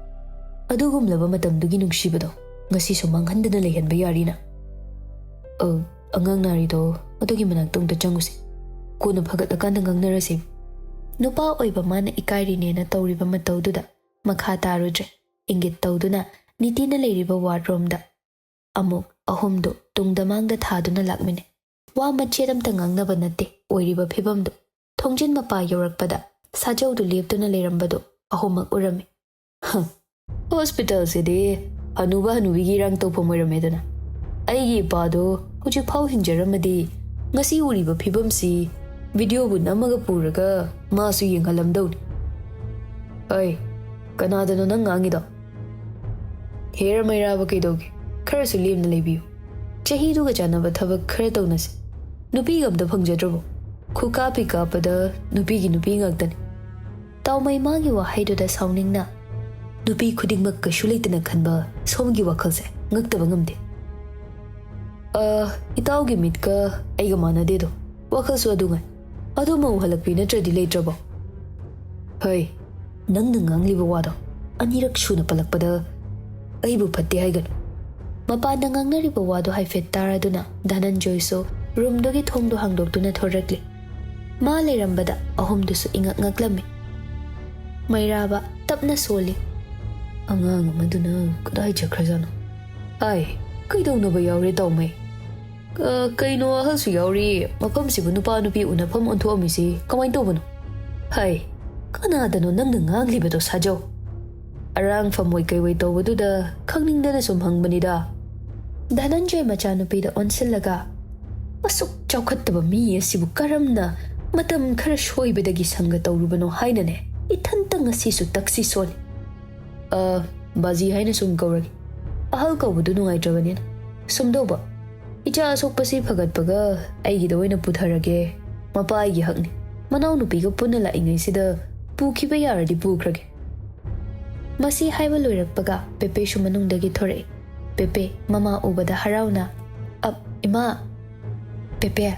ꯑꯗꯨꯒꯨꯝꯂꯕ ꯃꯇꯝꯗꯨꯒꯤ ꯅꯨꯡꯁꯤꯕꯗꯣ ꯉꯁꯤꯁꯨ ꯃꯥꯡꯍꯟꯗꯅ ꯂꯩꯍꯟꯕ ꯌꯥꯔꯤꯅ? ꯑ, ꯑꯉꯥꯡ ꯅꯥꯔꯤꯗꯣ ꯑꯗꯨꯒꯤ ꯃꯅꯥꯛꯇ ꯑꯃꯨꯛꯇ ꯆꯪꯉꯨꯁꯦ꯫ ꯀꯣꯟꯅ ꯐꯒꯠꯂꯀꯥꯟꯗ ꯉꯥꯡꯅꯔꯁꯦ꯫ ꯅꯨꯄꯥ ꯑꯣꯏꯕ ꯃꯥꯅ ꯏꯀꯥꯏꯔꯤꯅꯦꯅ ꯇꯧꯔꯤꯕ ꯃꯇꯧꯗꯨꯗ ꯃꯈꯥ ꯇꯥꯔꯨꯗ꯭ꯔꯦ꯫ ꯏꯪꯒꯤꯠ ꯇꯧꯗꯨꯅ ꯅꯤꯇꯤꯅ ꯂꯩꯔꯤꯕ ꯋꯥꯔꯗꯔꯣꯝꯗ ꯑꯃꯨꯛ ꯑꯍꯨꯝꯗꯨ ꯇꯨꯡꯗ ꯃꯥꯡꯗ ꯊꯥꯗꯨꯅ ꯂꯥꯛꯃꯤꯟꯅꯩ꯫ ꯋꯥ ꯃꯆꯦꯠ ꯑꯝꯇ ꯉꯥꯡꯅꯕ ꯅꯠꯇꯦ ꯑꯣꯏꯔꯤꯕ ꯐꯤꯕꯝꯗꯨ꯫ ꯊꯣꯡꯖꯤꯟ ꯃꯄꯥ ꯌꯧꯔꯛꯄꯗ ꯁꯥꯖꯧꯗꯨ ꯂꯦꯞꯇꯨꯅ ꯂꯩꯔꯝꯕꯗꯨ ꯑꯍꯨꯝꯃꯛ ꯎꯔꯝꯃꯤ꯫ ꯍꯝ, ꯍꯣꯁꯄꯤꯇꯥꯜꯁꯤꯗꯤ ꯍꯅꯨꯕ ꯍꯅꯨꯕꯤꯒꯤ ꯏꯔꯥꯡ ꯇꯧꯐꯝ ꯑꯣꯏꯔꯝꯃꯦꯗꯅ꯫ ꯑꯩꯒꯤ ꯏꯄꯥꯗꯣ ꯍꯧꯖꯤꯛꯐꯥꯎ ꯍꯤꯡꯖꯔꯝꯃꯗꯤ ꯉꯁꯤ ꯎꯔꯤꯕ ꯐꯤꯕꯝꯁꯤ ꯚꯤꯗꯤꯑꯣꯕꯨ ꯅꯝꯃꯒ ꯄꯨꯔꯒ ꯃꯥꯁꯨ ꯌꯦꯡꯍꯜꯂꯝꯗꯧꯅꯤ꯫ ꯑꯩ, ꯀꯅꯥꯗꯅꯣ ꯅꯪ ꯉꯥꯡꯉꯤꯗꯣ? ꯍꯦꯔ ꯃꯩꯔꯥꯕ ꯀꯩꯗꯧꯒꯦ? ꯈꯔꯁꯨ ꯂꯦꯝꯅ ꯂꯩꯕꯤꯌꯨ꯫ ꯆꯍꯤꯗꯨꯒ ꯆꯥꯟꯅꯕ ꯊꯕꯛ ꯈꯔ ꯇꯧꯅꯁꯤ꯫ ꯅꯨꯄꯤꯒ ꯑꯝꯇ ꯐꯪꯖꯗ꯭ꯔꯕꯣ? ꯈꯨꯀꯥꯞꯄꯤ ꯀꯥꯞꯄꯗ ꯅꯨꯄꯤꯒꯤ ꯅꯨꯄꯤ ꯉꯥꯛꯇꯅꯤ꯫ ꯇꯥꯎꯃꯩ ꯃꯥꯒꯤ ꯋꯥꯍꯩꯗꯨꯗ ꯁꯥꯎꯅꯤꯡꯅ, ꯅꯨꯄꯤ ꯈꯨꯗꯤꯡꯃꯛ ꯀꯩꯁꯨ ꯂꯩꯇꯅ ꯈꯟꯕ ꯁꯣꯝꯒꯤ ꯋꯥꯈꯜꯁꯦ ꯉꯛꯇꯕ ꯉꯝꯗꯦ꯫ ꯑ, ꯏꯇꯥꯎꯒꯤ ꯃꯤꯠꯀ ꯑꯩꯒ ꯃꯥꯟꯅꯗꯦꯗꯣ, ꯋꯥꯈꯜꯁꯨ ꯑꯗꯨꯉꯥꯏ꯫ ꯑꯗꯨꯃ ꯎꯍꯜꯂꯛꯄꯤ ꯅꯠꯇ꯭ꯔꯗꯤ ꯂꯩꯇ꯭ꯔꯕꯣ? ꯍꯩ, ꯅꯪꯅ ꯉꯥꯡꯂꯤꯕ ꯋꯥꯗꯣ ꯑꯅꯤꯔꯛ ꯁꯨꯅ ꯄꯜꯂꯛꯄꯗ ꯑꯩꯕꯨ ꯐꯠꯇꯦ ꯍꯥꯏꯒꯅꯨ꯫ ꯃꯄꯥꯟꯗ ꯉꯥꯡꯅꯔꯤꯕ ꯋꯥꯗꯣ ꯍꯥꯏꯐꯦꯠ ꯇꯥꯔꯗꯨꯅ ꯙꯅꯟꯖꯣꯏꯁꯨ ꯔꯨꯝꯗꯨꯒꯤ ꯊꯣꯡꯗꯣ ꯍꯥꯡꯗꯣꯛꯇꯨꯅ ꯊꯣꯔꯛꯂꯦ꯫ ꯃꯥ ꯂꯩꯔꯝꯕꯗ ꯑꯍꯨꯝꯗꯨꯁꯨ ꯏꯉꯛ ꯉꯛꯂꯝꯃꯤ꯫ ꯃꯩꯔꯥꯕ ꯇꯞꯅ ꯁꯣꯜꯂꯤ꯫ "ꯑꯉꯥꯡ ꯑꯃꯗꯨꯅ ꯀꯗꯥꯏ ꯆꯠꯈ꯭ꯔꯖꯥꯠꯅꯣ? ꯑꯥꯏ, ꯀꯩꯗꯧꯅꯕ ꯌꯥꯎꯔꯦ ꯇꯥꯎꯃꯩ? ꯑ, ꯀꯩꯅꯣ ꯑꯍꯜꯁꯨ ꯌꯥꯎꯔꯤ? ꯃꯐꯝꯁꯤꯕꯨ ꯅꯨꯄꯥ ꯅꯨꯄꯤ ꯎꯅꯐꯝ ꯑꯣꯟꯊꯣꯛꯑꯝꯃꯤꯁꯤ ꯀꯃꯥꯏꯅ ꯇꯧꯕꯅꯣ? ꯍꯥꯏ, ꯀꯅꯥꯗꯅꯣ ꯅꯪꯅ ꯉꯥꯡꯂꯤꯕꯗꯣ ꯁꯥꯖꯧ? ꯑꯔꯥꯡꯐꯝ ꯑꯣꯏ ꯀꯩ ꯑꯣꯏ ꯇꯧꯕꯗꯨꯗ ꯈꯪꯅꯤꯡꯗꯅ ꯁꯨꯝ ꯍꯪꯕꯅꯤꯗ꯫" ꯙꯅꯟꯖꯣꯏ ꯃꯆꯥꯅꯨꯄꯤꯗ ꯑꯣꯟꯁꯤꯜꯂꯒ, "ꯑꯁꯨꯛ ꯆꯥꯎꯈꯠꯇꯕ ꯃꯤ ꯑꯁꯤꯕꯨ ꯀꯔꯝꯅ ꯃꯇꯝ ꯈꯔ ꯁꯣꯏꯕꯗꯒꯤ ꯁꯪꯒ ꯇꯧꯔꯨꯕꯅꯣ ꯍꯥꯏꯅꯅꯦ ꯏꯊꯟꯇ ꯉꯁꯤꯁꯨ ꯇꯛꯁꯤ ꯁꯣꯜꯂꯤ꯫" "ꯑ, ꯕꯥꯖꯤ ꯍꯥꯏꯅ ꯁꯨꯝ ꯀꯧꯔꯒꯦ꯫ ꯑꯍꯜ ꯀꯧꯕꯗꯨ ꯅꯨꯡꯉꯥꯏꯇ꯭ꯔꯕꯅꯤꯅ꯫ ꯁꯨꯝꯗꯧꯕ, ꯏꯆꯥ ꯑꯁꯣꯛꯄꯁꯤ ꯐꯒꯠꯄꯒ ꯑꯩꯒꯤꯗ ꯑꯣꯏꯅ ꯄꯨꯊꯔꯒꯦ꯫ ꯃꯄꯥ ꯑꯩꯒꯤ ꯍꯛꯅꯤ꯫ ꯃꯅꯥꯎꯅꯨꯄꯤꯒ ꯄꯨꯟꯅ ꯂꯥꯛꯏꯉꯩꯁꯤꯗ ꯄꯨꯈꯤꯕ ꯌꯥꯔꯗꯤ ꯄꯨꯈ꯭ꯔꯒꯦ꯫" ꯃꯁꯤ ꯍꯥꯏꯕ ꯂꯣꯏꯔꯛꯄꯒ ꯄꯦꯄꯦꯁꯨ ꯃꯅꯨꯡꯗꯒꯤ ꯊꯣꯔꯛꯏ꯫ ꯄꯦꯄꯦ ꯃꯃꯥ ꯎꯕꯗ ꯍꯔꯥꯎꯅ, "ꯑꯞ, ꯏꯃꯥ!" "ꯄꯦꯄꯦ,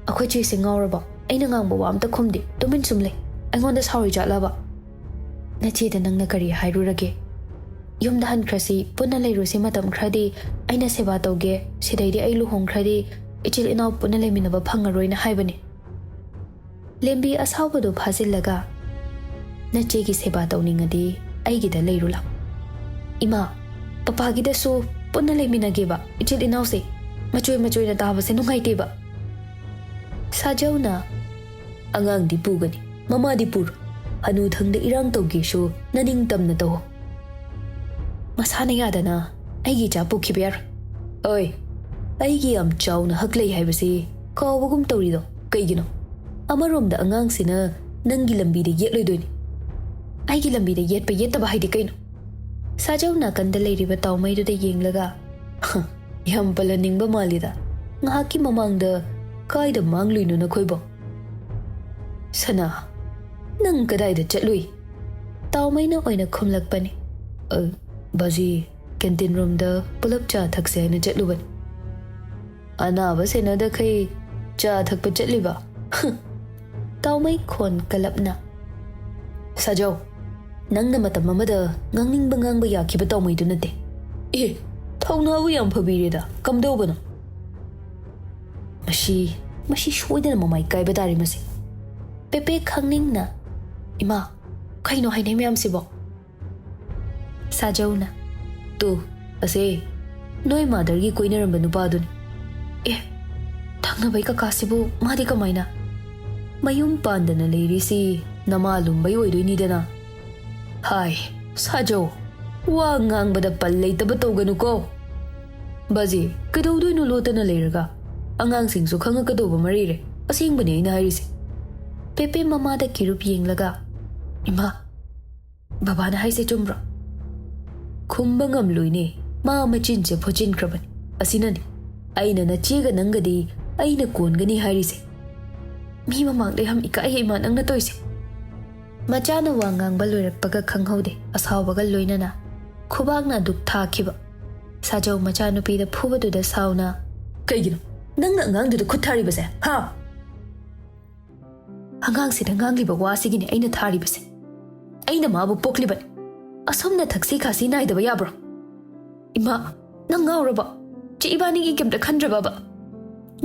ꯑꯩꯈꯣꯏ ꯆꯦꯁꯦ ꯉꯥꯎꯔꯕꯣ? ꯑꯩꯅ ꯉꯥꯡꯕ ꯋꯥ ꯑꯝꯇ ꯈꯨꯝꯗꯦ, ꯇꯨꯃꯤꯟ ꯁꯨꯝ ꯂꯩ꯫ ꯑꯩꯉꯣꯟꯗ ꯁꯥꯎꯔꯤ ꯖꯥꯠꯂꯕ?" "ꯅꯆꯦꯗ ꯅꯪꯅ ꯀꯔꯤ ꯍꯥꯏꯔꯨꯔꯒꯦ? ꯌꯨꯝꯗ ꯍꯟꯈ꯭ꯔꯁꯤ, ꯄꯨꯟꯅ ꯂꯩꯔꯨꯁꯤ, ꯃꯇꯝ ꯈꯔꯗꯤ ꯑꯩꯅ ꯁꯦꯕꯥ ꯇꯧꯒꯦ, ꯁꯤꯗꯩꯗꯤ ꯑꯩ ꯂꯨꯍꯣꯡꯈ꯭ꯔꯗꯤ ꯏꯆꯤꯜ ꯏꯅꯥꯎ ꯄꯨꯟꯅ ꯂꯩꯃꯤꯟꯅꯕ ꯐꯪꯉꯔꯣꯏꯅ ꯍꯥꯏꯕꯅꯤ꯫" ꯂꯦꯝꯕꯤ ꯑꯁꯥꯎꯕꯗꯨ ꯐꯥꯖꯤꯜꯂꯒ, "ꯅꯆꯦꯒꯤ ꯁꯦꯕꯥ ꯇꯧꯅꯤꯡꯉꯗꯤ ꯑꯩꯒꯤꯗ ꯂꯩꯔꯨ ꯂꯥꯎ꯫ ꯏꯃꯥ, ꯄꯄꯥꯒꯤꯗꯁꯨ ꯄꯨꯟꯅ ꯂꯩꯃꯤꯟꯅꯒꯦꯕ, ꯏꯆꯤꯜ ꯏꯅꯥꯎꯁꯦ ꯃꯆꯣꯏ ꯃꯆꯣꯏꯅ ꯇꯥꯕꯁꯦ ꯅꯨꯡꯉꯥꯏꯇꯦꯕ꯫" ꯁꯥꯖꯧꯅ, "ꯑꯉꯥꯡꯗꯤ ꯄꯨꯒꯅꯤ, ꯃꯃꯥꯗꯤ ꯄꯨꯔꯣ꯫ ꯍꯅꯨꯊꯪꯗ ꯏꯔꯥꯡ ꯇꯧꯒꯦꯁꯨ ꯅꯅꯤꯡ ꯇꯝꯅ ꯇꯧꯍꯧ꯫" "ꯃꯁꯥꯅ ꯌꯥꯗꯅ ꯑꯩꯒꯤ ꯏꯆꯥ ꯄꯨꯈꯤꯕ ꯌꯥꯔꯣꯏ꯫" "ꯑꯣꯏ, ꯑꯩꯒꯤ ꯌꯥꯝ ꯆꯥꯎꯅ ꯍꯛ ꯂꯩ ꯍꯥꯏꯕꯁꯤ ꯀꯥꯎꯕꯒꯨꯝ ꯇꯧꯔꯤꯗꯣ ꯀꯩꯒꯤꯅꯣ? ꯑꯃꯔꯣꯝꯗ ꯑꯉꯥꯡꯁꯤꯅ ꯅꯪꯒꯤ ꯂꯝꯕꯤꯗ ꯌꯦꯠꯂꯣꯏꯗꯣꯏꯅꯤ꯫" "ꯑꯩꯒꯤ ꯂꯝꯕꯤꯗ ꯌꯦꯠꯄ ꯌꯦꯠꯇꯕ ꯍꯥꯏꯗꯤ ꯀꯩꯅꯣ?" ꯁꯥꯖꯧ ꯅꯥꯀꯟꯗ ꯂꯩꯔꯤꯕ ꯇꯥꯎꯃꯩꯗꯨꯗ ꯌꯦꯡꯂꯒ, "ꯍ, ꯌꯥꯝ ꯄꯜꯍꯟꯅꯤꯡꯕ ꯃꯥꯜꯂꯤꯗ꯫ ꯉꯥꯏꯍꯥꯛꯀꯤ ꯃꯃꯥꯡꯗ ꯀꯥꯏꯗ ꯃꯥꯡꯂꯨꯏꯅꯣ ꯅꯈꯣꯏꯕꯣ?" "ꯁꯅꯥ, ꯅꯪ ꯀꯗꯥꯏꯗ ꯆꯠꯂꯨꯏ?" ꯇꯥꯎꯃꯩꯅ ꯑꯣꯏꯅ ꯈꯨꯝꯂꯛꯄꯅꯤ꯫ "ꯑ, ꯕꯥꯖꯤ, ꯀꯦꯟꯇꯤꯟ ꯔꯣꯝꯗ ꯄꯨꯂꯞ ꯆꯥ ꯊꯛꯁꯦ ꯍꯥꯏꯅ ꯆꯠꯂꯨꯕꯅꯤ꯫ ꯑꯅꯥꯕ ꯁꯦꯟꯅꯗꯈꯩ ꯆꯥ ꯊꯛꯄ ꯆꯠꯂꯤꯕ?" ꯇꯥꯎꯃꯩ ꯈꯣꯟ ꯀꯂꯞꯅ꯫ "ꯁꯥꯖꯧ, ꯅꯪꯅ ꯃꯇꯝ ꯑꯃꯗ ꯉꯥꯡꯅꯤꯡꯕ ꯉꯥꯡꯕ ꯌꯥꯈꯤꯕ ꯇꯥꯎꯃꯩꯗꯨ ꯅꯠꯇꯦ꯫ ꯑꯦ, ꯊꯧꯅꯥꯕꯨ ꯌꯥꯝ ꯐꯕꯤꯔꯦꯗ, ꯀꯝꯗꯧꯕꯅꯣ?" ꯃꯁꯤ, ꯃꯁꯤ ꯁꯣꯏꯗꯅ ꯃꯃꯥꯏ ꯀꯥꯏꯕ ꯇꯥꯔꯤ ꯃꯁꯤ꯫ ꯄꯦꯄꯦ ꯈꯪꯅꯤꯡꯅ, "ꯏꯃꯥ, ꯀꯩꯅꯣ ꯍꯥꯏꯅꯩ ꯃꯌꯥꯝꯁꯤꯕꯣ?" ꯁꯥꯖꯧꯅ, "ꯇꯨ, ꯑꯁꯦ ꯅꯣꯏ ꯃꯥꯗꯔꯒꯤ ꯀꯣꯏꯅꯔꯝꯕ ꯅꯨꯄꯥꯗꯨꯅꯤ꯫ ꯑꯦ, ꯊꯪꯅꯕꯩ ꯀꯀꯥꯁꯤꯕꯨ ꯃꯥꯗꯤ ꯀꯃꯥꯏꯅ?" "ꯃꯌꯨꯝ ꯄꯥꯟꯗꯅ ꯂꯩꯔꯤꯁꯤ ꯅꯃꯥ ꯂꯨꯝꯕꯩ ꯑꯣꯏꯗꯣꯏꯅꯤꯗꯅ꯫" "ꯍꯥꯏ, ꯁꯥꯖꯧ, ꯋꯥ ꯉꯥꯡꯕꯗ ꯄꯜ ꯂꯩꯇꯕ ꯇꯧꯒꯅꯨꯀꯣ꯫ ꯕꯥꯖꯤ, ꯀꯩꯗꯧꯗꯣꯏꯅꯣ ꯂꯣꯠꯇꯅ ꯂꯩꯔꯒ? ꯑꯉꯥꯡꯁꯤꯡꯁꯨ ꯈꯪꯉꯛꯀꯗꯧꯕ ꯃꯔꯤꯔꯦ꯫ ꯑꯁꯦꯡꯕꯅꯦ ꯑꯩꯅ ꯍꯥꯏꯔꯤꯁꯦ꯫" ꯄꯦꯄꯦ ꯃꯃꯥꯗ ꯀꯤꯔꯨꯞ ꯌꯦꯡꯂꯒ, "ꯏꯃꯥ, ꯕꯕꯥꯅ ꯍꯥꯏꯁꯦ ꯆꯨꯝꯕ꯭ꯔꯣ?" "ꯈꯨꯝꯕ ꯉꯝꯂꯣꯏꯅꯦ, ꯃꯥ ꯃꯆꯤꯟꯁꯦ ꯐꯣꯠꯆꯤꯟꯈ꯭ꯔꯕꯅꯤ꯫ ꯑꯁꯤꯅꯅꯤ ꯑꯩꯅ ꯅꯆꯦꯒ ꯅꯪꯒꯗꯤ ꯑꯩꯅ ꯀꯣꯟꯒꯅꯤ ꯍꯥꯏꯔꯤꯁꯦ꯫ ꯃꯤ ꯃꯃꯥꯡꯗ ꯌꯥꯝ ꯏꯀꯥꯏꯌꯦ ꯏꯃꯥ ꯅꯪꯅ ꯇꯧꯔꯤꯁꯦ꯫" ꯃꯆꯥꯅ ꯋꯥ ꯉꯥꯡꯕ ꯂꯣꯏꯔꯛꯄꯒ ꯈꯪꯍꯧꯗꯦ, ꯑꯁꯥꯎꯕꯒ ꯂꯣꯏꯅꯅ ꯈꯨꯕꯥꯛꯅ ꯑꯗꯨꯛ ꯊꯥꯈꯤꯕ꯫ ꯁꯥꯖꯧ ꯃꯆꯥꯅꯨꯄꯤꯗ ꯐꯨꯕꯗꯨꯗ ꯁꯥꯎꯅ, "ꯀꯩꯒꯤꯅꯣ ꯅꯪꯅ ꯑꯉꯥꯡꯗꯨꯗ ꯈꯨꯠ ꯊꯥꯔꯤꯕꯁꯦ, ꯍꯥ?" "ꯑꯉꯥꯡꯁꯤꯗ ꯉꯥꯡꯂꯤꯕ ꯋꯥꯁꯤꯒꯤꯅꯦ ꯑꯩꯅ ꯊꯥꯔꯤꯕꯁꯦ꯫ ꯑꯩꯅ ꯃꯥꯕꯨ ꯄꯣꯛꯂꯤꯕꯅꯤ꯫ ꯑꯁꯨꯝꯅ ꯊꯛꯁꯤ ꯈꯥꯁꯤ ꯅꯥꯏꯗꯕ ꯌꯥꯕ꯭ꯔꯣ? ꯏꯃꯥ, ꯅꯪ ꯉꯥꯎꯔꯕꯣ? ꯆꯦ ꯏꯕꯥꯅꯤꯒꯤ ꯀꯩꯝꯇ ꯈꯟꯗ꯭ꯔꯕꯕ?"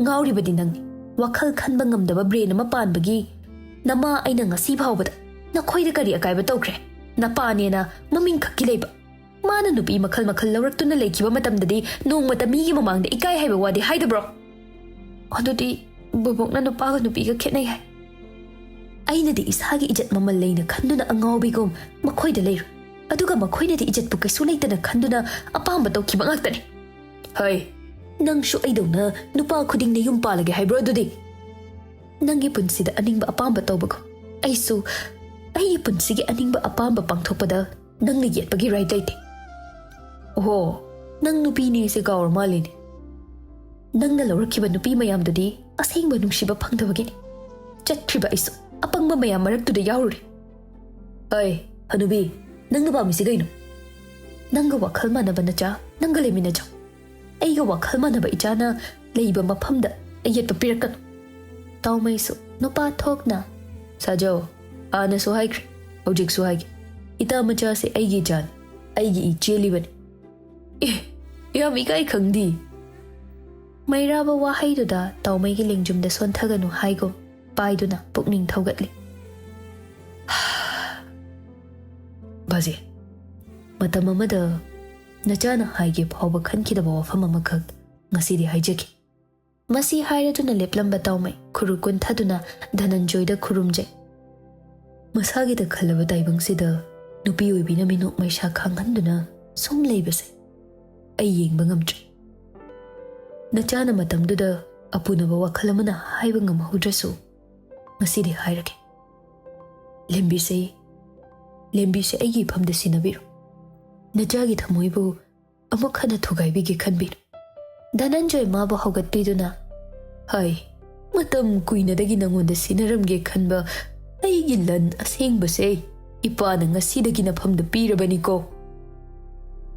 "ꯉꯥꯎꯔꯤꯕꯗꯤ ꯅꯪꯅꯤ꯫ ꯋꯥꯈꯜ ꯈꯟꯕ ꯉꯝꯗꯕ ꯕ꯭ꯔꯦꯟ ꯑꯃ ꯄꯥꯟꯕꯒꯤ ꯅꯃꯥ ꯑꯩꯅ ꯉꯁꯤ ꯐꯥꯎꯕꯗ ꯅꯈꯣꯏꯗ ꯀꯔꯤ ꯑꯀꯥꯏꯕ ꯇꯧꯈ꯭ꯔꯦ? ꯅꯄꯥꯅꯦꯅ ꯃꯃꯤꯡ ꯈꯛꯀꯤ ꯂꯩꯕ꯫ ꯃꯥꯅ ꯅꯨꯄꯤ ꯃꯈꯜ ꯃꯈꯜ ꯂꯧꯔꯛꯇꯨꯅ ꯂꯩꯈꯤꯕ ꯃꯇꯝꯗꯗꯤ ꯅꯣꯡꯃꯇ ꯃꯤꯒꯤ ꯃꯃꯥꯡꯗ ꯏꯀꯥꯏ ꯍꯥꯏꯕ ꯋꯥꯗꯤ ꯍꯥꯏꯗꯕ꯭ꯔꯣ?" "ꯑꯗꯨꯗꯤ ꯕꯣꯕꯣꯛꯅ ꯅꯨꯄꯥꯒ ꯅꯨꯄꯤꯒ ꯈꯦꯠꯅꯩ ꯍꯥꯏ꯫ ꯑꯩꯅꯗꯤ ꯏꯁꯥꯒꯤ ꯏꯖꯠ ꯃꯃꯜ ꯂꯩꯅ ꯈꯟꯗꯨꯅ ꯑꯉꯥꯎꯕꯤꯒꯨꯝ ꯃꯈꯣꯏꯗ ꯂꯩꯔꯨꯏ꯫ ꯑꯗꯨꯒ ꯃꯈꯣꯏꯅꯗꯤ ꯏꯖꯠꯄꯨ ꯀꯩꯁꯨ ꯂꯩꯇꯅ ꯈꯟꯗꯨꯅ ꯑꯄꯥꯝꯕ ꯇꯧꯈꯤꯕ ꯉꯥꯛꯇꯅꯤ꯫ ꯍꯩ, ꯅꯪꯁꯨ ꯑꯩꯗꯧꯅ ꯅꯨꯄꯥ ꯈꯨꯗꯤꯡꯅ ꯌꯨꯝ ꯄꯥꯜꯂꯒꯦ ꯍꯥꯏꯕ꯭ꯔꯣ ꯑꯗꯨꯗꯤ? ꯅꯪꯒꯤ ꯄꯨꯟꯁꯤꯗ ꯑꯅꯤꯡꯕ ꯑꯄꯥꯝꯕ ꯇꯧꯕꯒꯨꯝ ꯑꯩꯁꯨ ꯑꯩꯒꯤ ꯄꯨꯟꯁꯤꯒꯤ ꯑꯅꯤꯡꯕ ꯑꯄꯥꯝꯕ ꯄꯥꯡꯊꯣꯛꯄꯗ ꯅꯪꯅ ꯌꯦꯠꯄꯒꯤ ꯔꯥꯏꯠ ꯂꯩꯇꯦ꯫ ꯑꯣꯍꯣ, ꯅꯪ ꯅꯨꯄꯤꯅꯦꯁꯦ ꯀꯥꯎꯔ ꯃꯥꯜꯂꯤꯅꯦ꯫ ꯅꯪꯅ ꯂꯧꯔꯛꯈꯤꯕ ꯅꯨꯄꯤ ꯃꯌꯥꯝꯗꯨꯗꯤ ꯑꯁꯦꯡꯕ ꯅꯨꯡꯁꯤꯕ ꯐꯪꯗꯕꯒꯤꯅꯤ꯫ ꯆꯠꯈ꯭ꯔꯤꯕ ꯑꯩꯁꯨ ꯑꯄꯪꯕ ꯃꯌꯥꯝ ꯃꯔꯛꯇꯨꯗ ꯌꯥꯎꯔꯨꯔꯦ꯫ ꯑꯩ, "ꯍꯅꯨꯕꯤ, ꯅꯪꯅ ꯄꯥꯝꯃꯤꯁꯤ ꯀꯩꯅꯣ?" "ꯅꯪꯒ ꯋꯥꯈꯜ ꯃꯥꯟꯅꯕ ꯅꯆꯥ ꯅꯪꯒ ꯂꯩꯃꯤꯟꯅꯖꯧ꯫ ꯑꯩꯒ ꯋꯥꯈꯜ ꯃꯥꯟꯅꯕ ꯏꯆꯥꯅ ꯂꯩꯕ ꯃꯐꯝꯗ ꯑꯌꯦꯠꯄ ꯄꯤꯔꯛꯀꯅꯨ꯫" ꯇꯥꯎꯃꯩꯁꯨ ꯅꯨꯄꯥ ꯊꯣꯛꯅ, "ꯁꯥꯖꯧ, ꯍꯥꯟꯅꯁꯨ ꯍꯥꯏꯈ꯭ꯔꯦ, ꯍꯧꯖꯤꯛꯁꯨ ꯍꯥꯏꯒꯦ, ꯏꯇꯥ ꯃꯆꯥꯁꯦ ꯑꯩꯒꯤ ꯏꯆꯥꯅꯤ, ꯑꯩꯒꯤ ꯏ ꯆꯦꯜꯂꯤꯕꯅꯤ꯫" "ꯑꯦ, ꯌꯥꯝ ꯏꯀꯥꯏ ꯈꯪꯗꯤ!" ꯃꯩꯔꯥꯕ ꯋꯥꯍꯩꯗꯨꯗ ꯇꯥꯎꯃꯩꯒꯤ ꯂꯦꯡꯖꯨꯝꯗ ꯁꯣꯟꯊꯒꯅꯨ ꯍꯥꯏꯒꯨꯝ ꯄꯥꯏꯗꯨꯅ ꯄꯨꯛꯅꯤꯡ ꯊꯧꯒꯠꯂꯤ꯫ "ꯕꯥꯖꯤ, ꯃꯇꯝ ꯑꯃꯗ ꯅꯆꯥꯅ ꯍꯥꯏꯒꯦ ꯐꯥꯎꯕ ꯈꯟꯈꯤꯗꯕ ꯋꯥꯐꯝ ꯑꯃꯈꯛ ꯉꯁꯤꯗꯤ ꯍꯥꯏꯖꯒꯦ꯫" ꯃꯁꯤ ꯍꯥꯏꯔꯗꯨꯅ ꯂꯦꯞꯂꯝꯕ ꯇꯥꯎꯃꯩ ꯈꯨꯔꯨ ꯀꯨꯟꯊꯗꯨꯅ ꯙꯅꯟꯖꯣꯏꯗ ꯈꯨꯔꯨꯝꯖꯩ꯫ "ꯃꯁꯥꯒꯤꯗ ꯈꯜꯂꯕ ꯇꯥꯏꯕꯪꯁꯤꯗ ꯅꯨꯄꯤ ꯑꯣꯏꯕꯤꯅ ꯃꯤꯅꯣꯛ ꯃꯩꯁꯥ ꯈꯥꯡꯍꯟꯗꯨꯅ ꯁꯨꯝ ꯂꯩꯕꯁꯦ ꯑꯩ ꯌꯦꯡꯕ ꯉꯝꯗ꯭ꯔꯦ꯫ ꯅꯆꯥꯅ ꯃꯇꯝꯗꯨꯗ ꯑꯄꯨꯅꯕ ꯋꯥꯈꯜ ꯑꯃꯅ ꯍꯥꯏꯕ ꯉꯝꯍꯧꯗ꯭ꯔꯁꯨ, ꯉꯁꯤꯗꯤ ꯍꯥꯏꯔꯒꯦ꯫ ꯂꯦꯝꯕꯤꯁꯦ, ꯂꯦꯝꯕꯤꯁꯦ ꯑꯩꯒꯤ ꯏꯐꯝꯗ ꯁꯤꯟꯅꯕꯤꯔꯣ꯫ ꯅꯆꯥꯒꯤ ꯊꯃꯣꯏꯕꯨ ꯑꯃꯨꯛ ꯍꯟꯅ ꯊꯨꯒꯥꯏꯕꯤꯒꯦ ꯈꯟꯕꯤꯔꯣ꯫" ꯙꯅꯟꯖꯣꯏ ꯃꯥꯕꯨ ꯍꯧꯒꯠꯄꯤꯗꯨꯅ, "ꯍꯥꯏ, ꯃꯇꯝ ꯀꯨꯏꯅꯗꯒꯤ ꯅꯉꯣꯟꯗ ꯁꯤꯟꯅꯔꯝꯒꯦ ꯈꯟꯕ ꯑꯩꯒꯤ ꯂꯟ ꯑꯁꯦꯡꯕꯁꯦ ꯏꯄꯥꯅ ꯉꯁꯤꯗꯒꯤ ꯅꯐꯝꯗ ꯄꯤꯔꯕꯅꯤꯀꯣ꯫"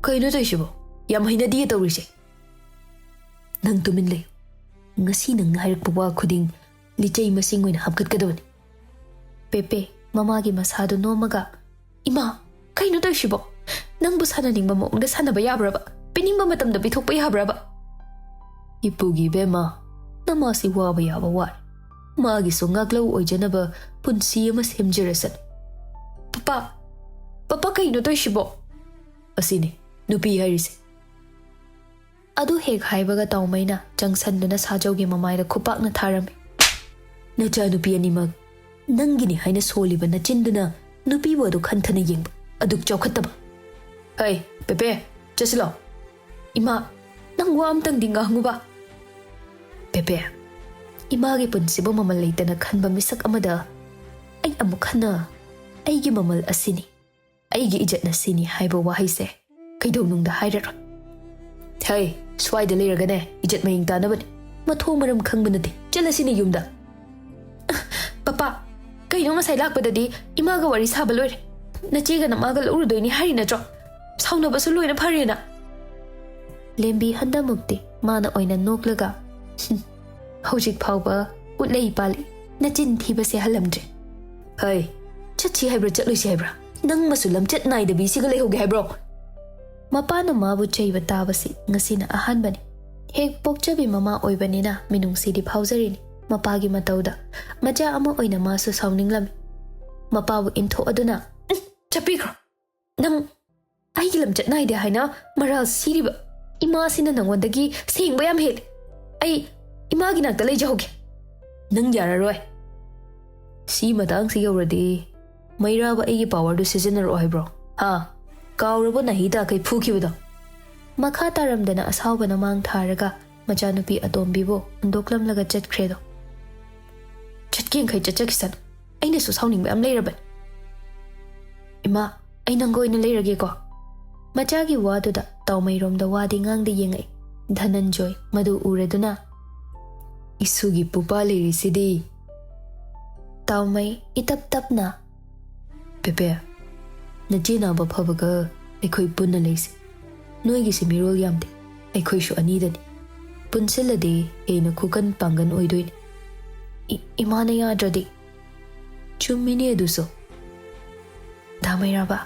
"ꯀꯩꯅꯣ ꯇꯧꯔꯤꯁꯤꯕꯣ? ꯌꯥꯝ ꯍꯩꯅꯗꯤꯌꯦ ꯇꯧꯔꯤꯁꯦ꯫" "ꯅꯪ ꯇꯨꯃꯤꯟ ꯂꯩꯌꯨ꯫ ꯉꯁꯤ ꯅꯪꯅ ꯍꯥꯏꯔꯛꯄ ꯋꯥ ꯈꯨꯗꯤꯡ ꯂꯤꯆꯩ ꯃꯁꯤꯡ ꯑꯣꯏꯅ ꯍꯥꯞꯀꯠꯀꯗꯕꯅꯤ꯫" ꯄꯦꯄꯦ ꯃꯃꯥꯒꯤ ꯃꯁꯥꯗꯨ ꯅꯣꯝꯃꯒ, "ꯏꯃꯥ, ꯀꯩꯅꯣ ꯇꯧꯔꯤꯁꯤꯕꯣ? ꯅꯪꯕꯨ ꯁꯥꯟꯅꯅꯤꯡꯕ ꯃꯑꯣꯡꯗ ꯁꯥꯟꯅꯕ ꯌꯥꯕ꯭ꯔꯕ? ꯄꯤꯅꯤꯡꯕ ꯃꯇꯝꯗ ꯄꯤꯊꯣꯛꯄ ꯌꯥꯕ꯭ꯔꯕ?" "ꯏꯄꯨꯒꯤ ꯏꯕꯦꯝꯃ, ꯅꯃꯥꯁꯤ ꯋꯥꯕ ꯌꯥꯕ ꯋꯥꯔꯦ꯫ ꯃꯥꯒꯤꯁꯨ ꯉꯥꯛꯂꯧ ꯑꯣꯏꯖꯅꯕ ꯄꯨꯟꯁꯤ ꯑꯃ ꯁꯦꯝꯖꯔꯁꯅꯨ꯫" "ꯄꯄꯥ, ꯄꯄꯥ, ꯀꯩꯅꯣ ꯇꯧꯔꯤꯁꯤꯕꯣ?" "ꯑꯁꯤꯅꯤ ꯅꯨꯄꯤ ꯍꯥꯏꯔꯤꯁꯦ꯫" ꯑꯗꯨ ꯍꯦꯛ ꯍꯥꯏꯕꯒ ꯇꯥꯎꯃꯩꯅ ꯆꯪꯁꯟꯗꯨꯅ ꯁꯥꯖꯧꯒꯤ ꯃꯃꯥꯏꯗ ꯈꯨꯄꯥꯛꯅ ꯊꯥꯔꯝꯃꯤ꯫ "ꯅꯆꯥꯅꯨꯄꯤ ꯑꯅꯤꯃꯛ ꯅꯪꯒꯤꯅꯤ ꯍꯥꯏꯅ ꯁꯣꯜꯂꯤꯕ ꯅꯆꯤꯟꯗꯨꯅ ꯅꯨꯄꯤꯕꯨ ꯑꯗꯨ ꯈꯟꯊꯅ ꯌꯦꯡꯕ ꯑꯗꯨꯛ ꯆꯥꯎꯈꯠꯇꯕ꯫" "ꯍꯩ, ꯄꯦꯄꯦ, ꯆꯠꯁꯤꯜꯂꯣ꯫" "ꯏꯃꯥ, ꯅꯪ ꯋꯥ ꯑꯝꯇꯪꯗꯤ ꯉꯥꯡꯉꯨꯕ꯫" "ꯄꯦꯄꯦ, ꯏꯃꯥꯒꯤ ꯄꯨꯟꯁꯤꯕꯨ ꯃꯃꯜ ꯂꯩꯇꯅ ꯈꯟꯕ ꯃꯤꯁꯛ ꯑꯃꯗ ꯑꯩ ꯑꯃꯨꯛ ꯍꯟꯅ ꯑꯩꯒꯤ ꯃꯃꯜ ꯑꯁꯤꯅꯤ, ꯑꯩꯒꯤ ꯏꯖꯠꯅ ꯁꯤꯅꯤ ꯍꯥꯏꯕ ꯋꯥꯍꯩꯁꯦ ꯀꯩꯗꯧꯅꯨꯡꯗ ꯍꯥꯏꯔꯔꯣꯏ꯫" "ꯍꯩ, ꯁ꯭ꯋꯥꯏꯗ ꯂꯩꯔꯒꯅꯦ ꯏꯖꯠ ꯃꯌꯦꯡ ꯇꯥꯅꯕꯅꯤ꯫ ꯃꯊꯣꯡ ꯃꯔꯝ ꯈꯪꯕ ꯅꯠꯇꯦ꯫ ꯆꯠꯂꯁꯤꯅꯦ ꯌꯨꯝꯗ꯫" "ꯄꯄꯥ, ꯀꯩꯅꯣ ꯉꯁꯥꯏ ꯂꯥꯛꯄꯗꯗꯤ ꯏꯃꯥꯒ ꯋꯥꯔꯤ ꯁꯥꯕ ꯂꯣꯏꯔꯦ꯫ ꯅꯆꯦꯒ ꯅꯃꯥꯒ ꯂꯧꯔꯨꯗꯣꯏꯅꯤ ꯍꯥꯏꯔꯤ ꯅꯠꯇ꯭ꯔꯣ? ꯁꯥꯎꯅꯕꯁꯨ ꯂꯣꯏꯅ ꯐꯔꯦꯅ꯫ ꯂꯦꯝꯕꯤ ꯍꯟꯗꯃꯨꯛꯇꯤ ꯃꯥꯅ ꯑꯣꯏꯅ ꯅꯣꯛꯂꯒ, "ꯍꯨꯝ, ꯍꯧꯖꯤꯛ ꯐꯥꯎꯕ ꯎꯠꯂꯩ ꯄꯥꯜꯂꯤ꯫ ꯅꯆꯤꯟ ꯊꯤꯕꯁꯦ ꯍꯜꯂꯝꯗ꯭ꯔꯦ꯫ ꯍꯩ, ꯆꯠꯁꯤ ꯍꯥꯏꯕ꯭ꯔꯥ ꯆꯠꯂꯣꯏꯁꯤ ꯍꯥꯏꯕ꯭ꯔꯥ? ꯅꯪ ꯃꯁꯨ ꯂꯝꯆꯠ ꯅꯥꯏꯗꯕꯤ ꯁꯤꯒ ꯂꯩꯍꯧꯒꯦ ꯍꯥꯏꯕ꯭ꯔꯣ?" ꯃꯄꯥꯅ ꯃꯥꯕꯨ ꯆꯩꯕ ꯇꯥꯕꯁꯤ ꯉꯁꯤꯅ ꯑꯍꯥꯟꯕꯅꯤ꯫ ꯍꯦꯛ ꯄꯣꯛꯆꯕꯤ ꯃꯃꯥ ꯑꯣꯏꯕꯅꯤꯅ ꯃꯤꯅꯨꯡꯁꯤꯗꯤ ꯐꯥꯎꯖꯔꯤꯅꯤ꯫ ꯃꯄꯥꯒꯤ ꯃꯇꯧꯗ ꯃꯆꯥ ꯑꯃ ꯑꯣꯏꯅ ꯃꯥꯁꯨ ꯁꯥꯎꯅꯤꯡꯂꯝꯃꯤ꯫ ꯃꯄꯥꯕꯨ ꯏꯟꯊꯣꯛꯑꯗꯨꯅ, "ꯎꯝ, ꯆꯠꯄꯤꯈ꯭ꯔꯣ꯫ ꯅꯪ ꯑꯩꯒꯤ ꯂꯝꯆꯠ ꯅꯥꯏꯗꯦ ꯍꯥꯏꯅ ꯃꯔꯥꯜ ꯁꯤꯔꯤꯕ ꯏꯃꯥꯁꯤꯅ ꯅꯪꯉꯣꯟꯗꯒꯤ ꯁꯦꯡꯕ ꯌꯥꯝ ꯍꯦꯜꯂꯤ꯫ ꯑꯩ ꯏꯃꯥꯒꯤ ꯅꯥꯛꯇ ꯂꯩꯖꯍꯧꯒꯦ꯫" "ꯅꯪ ꯌꯥꯔꯔꯣꯏ꯫ ꯁꯤ ꯃꯇꯥꯡꯁꯤ ꯌꯧꯔꯗꯤ ꯃꯩꯔꯥꯕ ꯑꯩꯒꯤ ꯄꯥꯋꯔꯗꯨ ꯁꯤꯖꯤꯟꯅꯔꯛꯑꯣ ꯍꯥꯏꯕ꯭ꯔꯣ? ꯍꯥ? ꯀꯥꯎꯔꯕꯣ ꯅꯍꯤ ꯇꯥꯈꯩ ꯐꯨꯈꯤꯕꯗꯣ?" ꯃꯈꯥ ꯇꯥꯔꯝꯗꯅ ꯑꯁꯥꯎꯕꯅ ꯃꯥꯡ ꯊꯥꯔꯒ ꯃꯆꯥꯅꯨꯄꯤ ꯑꯇꯣꯝꯕꯤꯕꯨ ꯍꯨꯟꯗꯣꯛꯂꯝꯂꯒ ꯆꯠꯈ꯭ꯔꯦꯗꯣ꯫ "ꯆꯠꯀꯦꯡꯈꯩ ꯆꯠꯆꯈꯤꯁꯅꯨ꯫ ꯑꯩꯅꯁꯨ ꯁꯥꯎꯅꯤꯡꯕ ꯌꯥꯝ ꯂꯩꯔꯕꯅꯤ꯫ ꯏꯃꯥ, ꯑꯩ ꯅꯪꯒ ꯑꯣꯏꯅ ꯂꯩꯔꯒꯦꯀꯣ꯫" ꯃꯆꯥꯒꯤ ꯋꯥꯗꯨꯗ ꯇꯥꯎꯃꯩꯔꯣꯝꯗ ꯋꯥꯗꯤ ꯉꯥꯡꯗ ꯌꯦꯡꯉꯛꯏ꯫ ꯙꯅꯟꯖꯣꯏ ꯃꯗꯨ ꯎꯔꯗꯨꯅ, "ꯏꯁꯨꯒꯤ ꯄꯨꯄꯥ ꯂꯩꯔꯤꯁꯤꯗꯤ꯫" ꯇꯥꯎꯃꯩ ꯏꯇꯞ ꯇꯞꯅ, "ꯄꯦꯄꯦ, ꯅꯆꯦ ꯅꯥꯕ ꯐꯕꯒ ꯑꯩꯈꯣꯏ ꯄꯨꯟꯅ ꯂꯩꯁꯤ꯫ ꯅꯣꯏꯒꯤꯁꯤ ꯃꯤꯔꯣꯜ ꯌꯥꯝꯗꯦ, ꯑꯩꯈꯣꯏꯁꯨ ꯑꯅꯤꯗꯅꯤ꯫ ꯄꯨꯟꯁꯤꯜꯂꯗꯤ ꯍꯦꯟꯅ ꯈꯨꯀꯟ ꯄꯥꯡꯒꯟ ꯑꯣꯏꯗꯣꯏꯅꯤ꯫" "ꯏ-, ꯏꯃꯥꯅ ꯌꯥꯗ꯭ꯔꯗꯤ?" "ꯆꯨꯝꯃꯤꯅꯦ ꯑꯗꯨꯁꯨ꯫ ꯗꯥ ꯃꯩꯔꯥꯕ,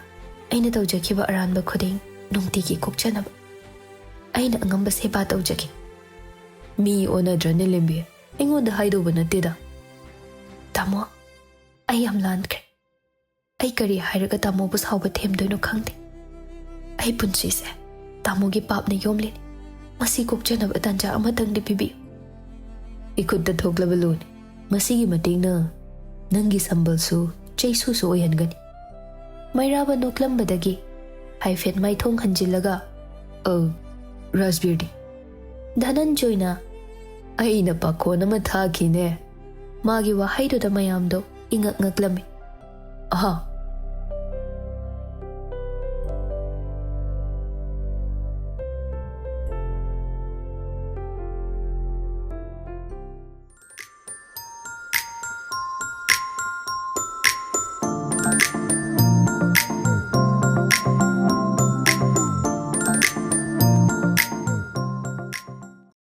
ꯑꯩꯅ ꯇꯧꯖꯈꯤꯕ ꯑꯔꯥꯟꯕ ꯈꯨꯗꯤꯡ ꯅꯨꯡꯇꯤꯒꯤ ꯀꯣꯛꯆꯅꯕ ꯑꯩꯅ ꯑꯉꯝꯕ ꯁꯦꯕꯥ ꯇꯧꯖꯒꯦ꯫" "ꯃꯤ ꯑꯣꯟꯅꯗ꯭ꯔꯅꯦ ꯂꯦꯝꯕꯤ? ꯑꯩꯉꯣꯟꯗ ꯍꯥꯏꯗꯧꯕ ꯅꯠꯇꯦꯗ꯫" "ꯇꯥꯃꯣ, ꯑꯩ ꯌꯥꯝ ꯂꯥꯟꯈ꯭ꯔꯦ꯫ ꯑꯩ ꯀꯔꯤ ꯍꯥꯏꯔꯒ ꯇꯥꯃꯣꯕꯨ ꯁꯥꯎꯕ ꯊꯦꯝꯗꯣꯏꯅꯣ ꯈꯪꯗꯦ꯫ ꯑꯩ ꯄꯨꯟꯁꯤꯁꯦ ꯇꯥꯃꯣꯒꯤ ꯄꯥꯞꯅ ꯌꯣꯝꯂꯤꯅꯤ꯫ ꯃꯁꯤ ꯀꯣꯛꯆꯅꯕ ꯇꯥꯟꯖꯥ ꯑꯃꯇꯪꯗꯤ ꯄꯤꯕꯤꯌꯨ꯫" "ꯏꯈꯨꯠꯇ ꯊꯣꯛꯂꯕ ꯂꯣꯅꯤ꯫ ꯃꯁꯤꯒꯤ ꯃꯇꯦꯡꯅ ꯅꯪꯒꯤ ꯁꯝꯕꯜꯁꯨ ꯆꯩꯁꯨꯁꯨ ꯑꯣꯏꯍꯟꯒꯅꯤ꯫" ꯃꯩꯔꯥꯕ ꯅꯣꯛꯂꯝꯕꯗꯒꯤ ꯍꯥꯏꯐꯦꯠ ꯃꯥꯏꯊꯣꯡ ꯍꯟꯖꯤꯜꯂꯒ, "ꯑꯧ, ꯔꯥꯖꯕꯤꯔꯗꯤ?" ꯙꯅꯟꯖꯣꯏꯅ, "ꯑꯩꯅ ꯄꯥꯈꯣꯟ ꯑꯃ ꯊꯥꯈꯤꯅꯦ꯫ ꯃꯥꯒꯤ ꯋꯥꯍꯩꯗꯨꯗ ꯃꯌꯥꯝꯗꯣ ꯏꯉꯛ ꯉꯛꯂꯝꯃꯤ꯫ ꯑꯍꯥ,